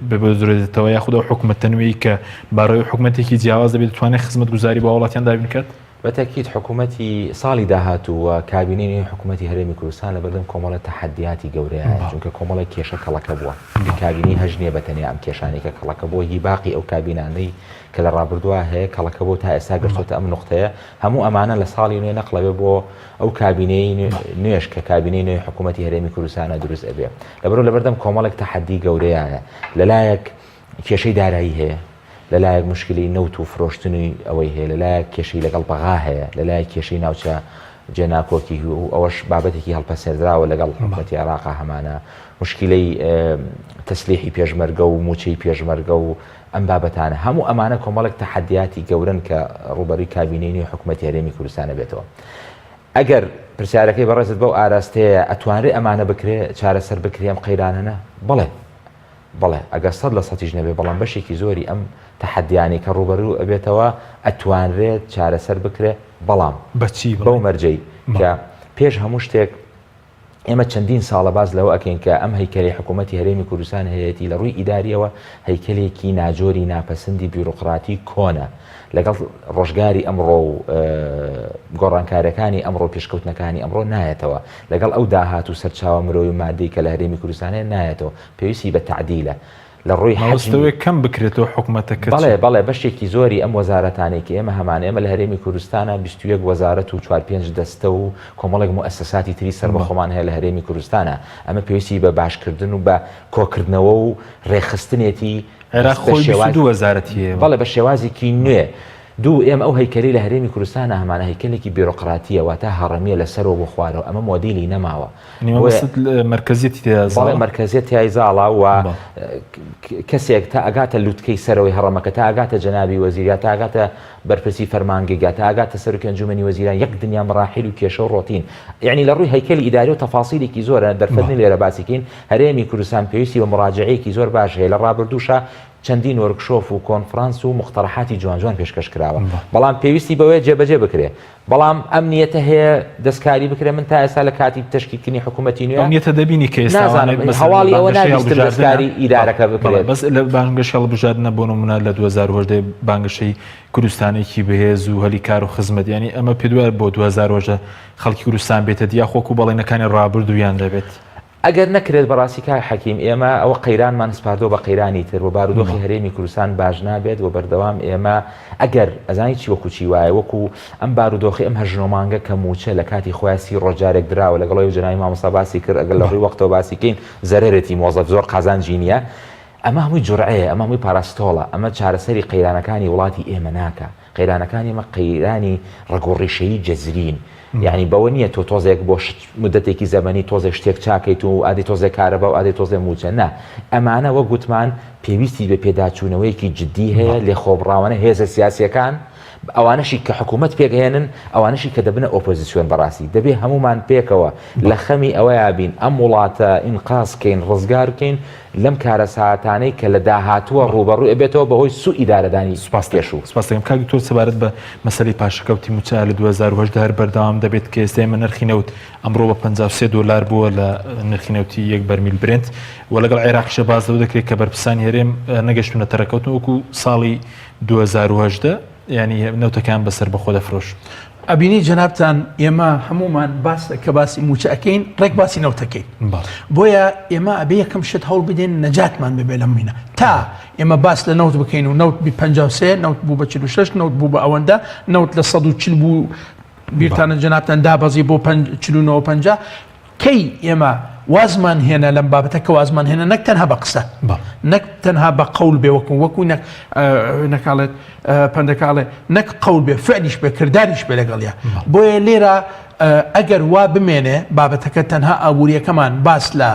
ببزرێتەوە یاخود ئەو حکومەتە نوێی کە بەڕێوەی حکومەتێکی جیاواز دەبێت دەتوانێت خزمەتگوزاری بۆ هاوڵاتیان دابین بکات؟ بە تەئکید حکوومەتی ساڵی داهاتوو و کابینەی نوێی حکوومەتی هەرێمی کوردستان لەبەردەم کۆمەڵێ تەحەدیاتی گەورەیایە، چونکە کۆمەڵێک کێشە کەڵەکە بووە. کابینەی هەشت نییە بە تەنیا ئەم کێشانەی کە کەڵەکە بووە، هی باقی ئەو کابینانەی کە لە ڕابردووا هەیە کەڵەکە بووە تا ئێستا گەشتۆتە ئەم نوقتەیە. هەموو ئەمانە لە ساڵی نوێ نەقڵەبێ بۆ ئەو کابینەی نوێش کە کابینەی نوێی حکوومەتی هەرێمی کوردستانە دروست ئەبێ. لەبەرئەوە لەبەردەم کۆمەڵێک تەحەدی گەورەیایە. لەلایەک کێشەی دارایی هەیە، لەلایەک موشکیلەی نەوت و فرۆشتنی ئەوەی هەیە، لەلایەک کێشەی لەگەڵ بەغا هەیە، لەلایەک کێشەی ناوچە جێناکۆکی و ئەوەش بابەتێکی هەڵپەسێردراوە لەگەڵ حکومەتی عێراقا هەمانە، موشکیلەی تەسلیحی پێشمەرگە و مووچەی پێشمەرگە و ئەم بابەتانە، هەموو ئەمانە کۆمەڵێک تەحەدیاتی گەورەن کە ڕووبەرووی کابینەی نوێی حکومەتی هەرێمی کوردستان ئەبێتەوە. ئەگەر پرسیارەکەی بەڕێزت بەو ئاراستەیە ئەتوانرێ ئەمانە بکرێ، چارەسەر بکرێ ئەم قەیرانانە؟ بەڵێ. بەڵێ ئەگەر سەد لە سەتیش نەبێت بەڵام بەشێکی زۆری ئەم تەحەدیانەی کە ڕووبەروو ئەبێتەوە ئەتوانرێت چارەسەر بکرێت بەڵام بەچی بەو مەرجەی کە پێش هەموو شتێک ئێمە چەندین ساڵە باس لەوە ئەکەین کە ئەم هەیکەلی حکوومەتی هەرێمی کوردستان هەیەتی لە ڕووی ئیداریەوە هەیکەلێکی ناجۆری ناپەسەندی بیرۆقراتی کۆنە لەگەڵ ڕۆژگاری ئەمڕۆ و گۆڕانکاریەکانی ئەمڕۆ پێشکەوتنەکانی ئەمڕۆ نایەتەوە لەگەڵ ئەو داهات و سەرچاوە مرۆی و مادەی کە لە هەرێمی کوردستان هەیە نایەتەوە پێویستی بە تەعدیلە لە ڕووی حەجمی کەم بکرێتەوە حکومەتەکە بەڵێ بەڵێ بەشێکی زۆری ئەم وەزارەتانەی کە ئێمە هەمانە ئێمە لە هەرێمی کوردستانە 21 وەزارەت و چوار پێنج دەستە و کۆمەڵێک موئەسەساتی تری سەربەخۆمان هەیە لە هەرێمی کوردستانە ئەمە پێویستی بە باشکردن و بە کۆکردنەوە و ڕێکخستنێتی عێراق خۆی 22 وەزارەتی هەیە. بەڵێ بە شێوازێکی نوێ. دوو، ئێمە ئەو هەیکەلەی لە هەرێمی کوردستانا هەمانە هەیکەلێکی بیرۆقراتییە، واتە هەڕەمییە لە سەرەوە بۆ خوارەوە، ئەمە مۆدیلی نەماوە. یانی مەبەستت مەرکەزیەتی تێدا زاڵە؟ بەڵێ مەرکەزیەت تیای زاڵە و کەسێک تا ئەگاتە لوتکەی سەرەوەی هەڕەمەکە، تا ئەگاتە جەنابی وەزیر یا تا ئەگاتە بەرپرسی فەرمانگەی یا تا ئەگاتە سەرۆکی ئەنجومەنی وەزیران یەک دنیا مەراحیل و کێشە و ڕۆتین. یانی لە ڕووی هەیکەلی ئیداری و تەفاسیلێکی زۆرە دەرفەت نییە لێرە باسی کەین. هەرێمی کوردستان پێویستی بە موراجەعەیەکی زۆر باش هەیە، لە ڕابردووشا چەندین وۆرکشۆف و کۆنفرانس و موقتەرەحاتی جوان جوان پێشکەش کراوە، بەڵام پێویستی بەوەیە جێبەجێ بکرێ، بەڵام ئەم نیەتە هەیە دەستکاری بکرێ، من تا ئێستا لە کاتی تەشکیلکردنی حکوومەتی نوێ ئەو نیەتە دەبینی کە ئێستا نازانم هەواڵی ئەوە نابیستم دەستکاری ئیدارەکە بکرێت. بەس لە بانگەشەی هەڵبژاردنە بۆ نموونە لە 2018 بانگەشەی کوردستانێکی بەهێز و هەلی کار و خزمەت یانی ئەمە پێت وایە بۆ 2018 خەڵکی کوردستان بێتە دی یاخۆ وەکوو بەڵێنەکانی ڕابردوویان دەبێت؟ ئەگەر نەکرێت بەڕاستی کاک حەکیم ئێمە ئەوە قەیرانمان سپاردەوە بە قەیرانی تر و بارودۆخی هەرێمی کوردستان باش نابێت و بەردەوام ئێمە ئەگەر ئەزانی چی وەکو چی وایە وەکو ئەم بارودۆخی ئەم هەژنۆ مانگە کە موچە لە کاتی خۆیان سی ڕۆژ جارێک دراوە لەگەڵ ئەوەی جەنابی مامۆستا باسی کرد ئەگەر لە ڕووی وەختەوە باسی کەین زەرەرێتی مۆزەف زۆر قازانجی نییە ئەمە هەمووی جورعەیە ئەمە هەمووی پاراستۆڵە ئەمە چارەسەری قەیرانەکانی وڵاتی ئێمە ناکا قەیرانەکانی ئێمە قەیرانی ڕەگ و ڕیشەیی جەزرین یعنی بەوە نییە تۆ تۆزێک بۆ مدەتێکی زەمەنی تۆزێک شتێک چاکەیت و ئادی تۆزێک کارەبا و ئادی تۆزێ موچە نا ئەمانە وەک گوتمان پێویستی بە پێداچوونەوەیەکی جدی هەیە لێخۆبڕاوانە هێزە سیاسیەکان ئەوانەشی کە حکوومەت پێکهێنن ئەوانەشی کە دەبنە ئۆپۆزیسیۆن بەڕاستی دەبێ هەمومان پێکەوە لە خەمی ئەوەیا بین ئەم وڵاتە ئینقاز کەین ڕزگار بکەین لەم کارەساتانەی کە لە داهاتووە ڕووبەڕووی ئەبێتەوە بەهۆی سوء ئیدارەدانی سوپاس پێشوو. سوپاس دەکەم کاک دکتۆر سەبارەت بە مەسەلەی پاشەکەوتی مووچە لە 2018 هەر بەردەوام دەبێت کە ئێستا ئێمە نرخی نەوت ئەمڕۆ بە 53 دۆلار بووە لە نرخی نەوتی یەک بەرمیل برێنت و لەگەڵ عێراقیشە باس لەوە دەکرێت کە بەرپرسانی هەرێم نەگەشتونەتە ڕێککەوتن وەکو ساڵی 2018 یانی نەوتەکان بە سەربەخۆ دەفرۆش. ئەبینی جەنابتان ئێمە هەموومان باس کە باسی موچە ئەکەین ڕێک باسی نەوتەکەین بۆیە ئێمە ئەبێ یەکەم شت هەوڵ بدەین نەجاتمان ببێ لەم مینە تا ئێمە باس لە نەوت بکەین و نەوت بی 53 نەوت بوو بە 46 نەوت بوو بە ئەوەندە نەوت لە 140 بوو. بیرتانە جەنابتان دابەزی بۆ 49 50 کەی ئێمە وازمان هێنا لەم بابەتە کە وازمان هێنا نەک تەنها بە قسە نەک تەنها بە قەول بێ وەکو وەکو نەک نەکاڵێت پەندەکاڵێ نەک قەول بێ فعلیش بێ کرداریش بێ لەگەڵیا بۆیە لێرە ئەگەر وا بمێنێ بابەتەکە تەنها ئابوووریەکەمان باس لە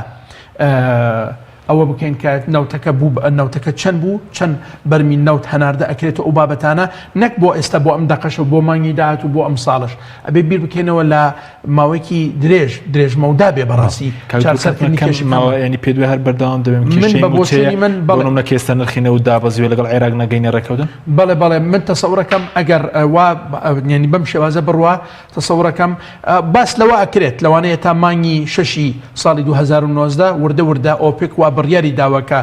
ئەوە بکەین کە نەوتەکە بوو نەوتەکە چەند بوو چەند بەرمیل نەوت هەناردە ئەکرێت و ئەو بابەتانە نەک بۆ ئێستا بۆ ئەم دەقەش و بۆ مانگی داهاتوو بۆ ئەم ساڵش ئەبێ بیر بکەینەوە لە ماوەیەکی درێژ درێژ مەودا بێ بەڕاستی چارەسەرکردنی کێشەکان ماوە ینی پێ دوای هەر بەردەوام دەبێم کێشەی من بە بۆچوونی من بەڵێ بۆ نمونە کە ئێستا نرخی نەوت دابەزیوە لەگەڵ عێراق نەگەینە ڕێککەوتن؟ بەڵێ بەڵێ من تەسەورەکەم ئەگەر وا یعنی بەم شێوازە بڕوا تەسەورەکەم باس لەوە ئەکرێت لەوانەیە تا مانگی شەشی ساڵی 2019 وردە وردە ئۆپێک وا بڕیاری داوە کە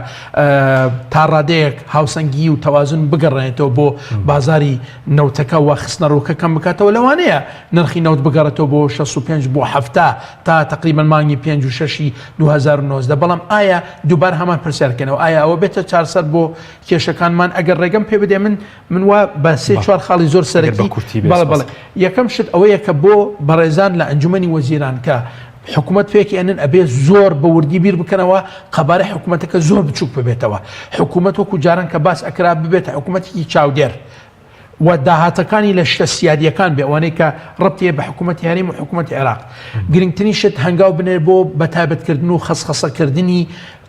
تا ڕادەیەک هاوسەنگی و تەوازن بگەڕێنێتەوە بۆ بازاری نەوتەکە و خستنەڕووکە کەم بکاتەوە لەوانەیە نرخی نەوت بگەڕێتەوە بۆ 65 بۆ 70 تا تقریبا مانگی 5 و شەشی 2019 بەڵام ئایا دووبار هەمان پرسیارکەنەوە ئایا ئەوە بێتە چارسەر بۆ کێشەکانمان ئەگەر ڕێگەم پێ بدێ من من وا بە سێ چوار خاڵی زۆر سەرەکی بەڵێ بەڵێ یەکەم شت ئەوەیە کە بۆ بەڕێزان لە ئەنجومەنی وەزیران کە حکوومەت پێکی ئەنن ئەبێ زۆر بە وردی بیر بکەنەوە قەبارە حکوومەتەکە زۆر بچووک ببێتەوە حکوومەت وەکو جاران کە باس ئەکرا ببێتە حکوومەتێکی چاودێر و داهاتەکانی لە شتە سیادیەکان بێ ئەوانەی کە ڕەبتی بە حکوومەتی هەرێم و حکوومەتی عێراق گرنگترین شت هەنگاو بنێ بۆ بەتایبەتکردن و خەسخەسەکردنی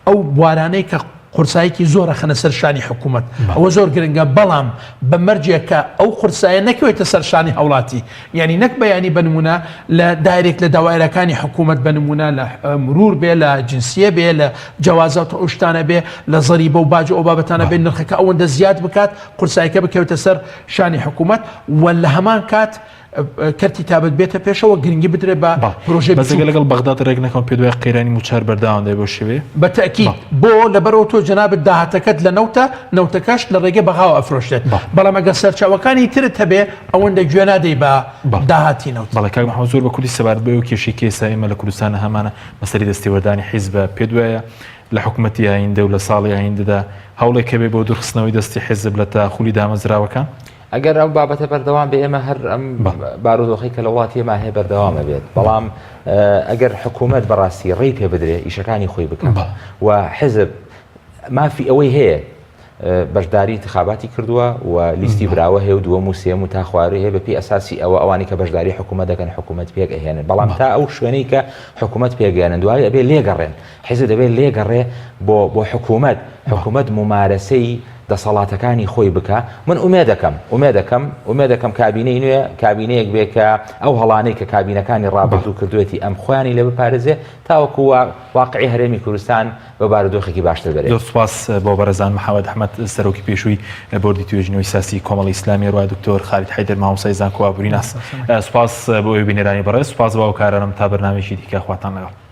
ئەو بوارانەی کە قورسایەکی زۆر ئەخەنە سەر شانی حکوومەت ئەوە زۆر گرنگە بەڵام بە مەرجێک کە ئەو قورسایە نەکەوێتە سەر شانی هاوڵاتی یعنی نەک بەیانی بە نمونە لە دایرێک لە داوایرەکانی حکوومەت بە نمونە لە مرور بێ لە جنسیە بێ لە جەوازات و ئەو شتانە بێ لە زەریبە و باج و ئەو بابەتانە بێ نرخەکە ئەوەندە زیاد بکات قورسایەکە بکەوێتە سەر شانی حکوومەت و لە هەمان کات کەرتی تابەت بێتە پێشەوە گرنگی بدرێت بە پرۆژەی بەس ئەگەر لەگەڵ بەغداد ڕێک نەکەون پێت وایە قەیرانی مووچە هەر بەردەوام دەبێت بەو شێوەیە؟ بە تەئکید بۆ لەبەرئەوە تۆ جەنابت داهاتەکەت لە نەوتە نەوتەکەش لە ڕێگەی بەغاوە ئەفرۆشرێت بەڵام ئەگەر سەرچاوەکانی ترت هەبێ ئەوەندە گوێ نادەی بە داهاتی نەوت. بەڵێ کاک محەمەد زۆر بە کورتی سەبارەت بەو کێشەی کە ئێستا ئێمە لە کوردستانا هەمانە مەسەلەی دەستێوەردانی حیزبە پێت وایە لە حکومەتی ئایندە و لە ساڵی ئایندەدا هەوڵێک هەبێ بۆ دوورخستنەوەی دەستی حیزب لە تەداخولی دامەزراوەکان؟ ئەگەر ئەو بابەتە بەردەوام بێ ئێمە هەر ئەم بارودۆخی کە لە وڵاتی ئێمە هەیە بەردەوامە بێت بەڵام ئەگەر حکوومەت بەڕاستی ڕێی پێ بدرێ ئیشەکانی خۆی بکەن و حزب مافی ئەوەی هەیە بەشداری انتخاباتی کردووە و لیستی براوە هەیە و دووەم و سێم و تا خوارێ هەیە بەپی ئەساسی ئەوە ئەوانی کە بەشداری حکوومەت دەکەن حکوومەت پێک ئەهێنن بەڵام تا ئەو شوێنەی کە حکوومەت پێگەیانن دوای ئەبێ لێگەڕێن حیزب دەبێت لێگەڕێ بۆ بۆ حکوومەت، حکوومەت مومارەسەی دەسەڵاتەکانی خۆی بکا. من ئومێدەکەم، ئومێدەکەم، ئومێدەکەم کابینەی نوێ کابینەیەک بێ کە ئەو هەڵانەی کە کابینەکانی ڕابردوو کردوویەتی ئەم خۆیانی لێ بپارێزێ تاوەکوو وا واقعی هەرێمی کوردستان بە بارودۆخێکی باشتر بەرێ. زۆر سوپاس بۆ بەڕێزان محەمەد ئەحمەد سەرۆکی پێشووی بۆردی توێژینەوەی سیاسی کۆمەڵی ئیسلامی هەروەها دکتۆر خالید حەیدەر مامۆستای زانکۆ ئابووریناس. سوپاس بۆ ئێوەی بینەرانی بەڕێز، سوپاس بۆ هاوکارانم تا بەرنامەیەکی دیکە خواتان لەگەڵ.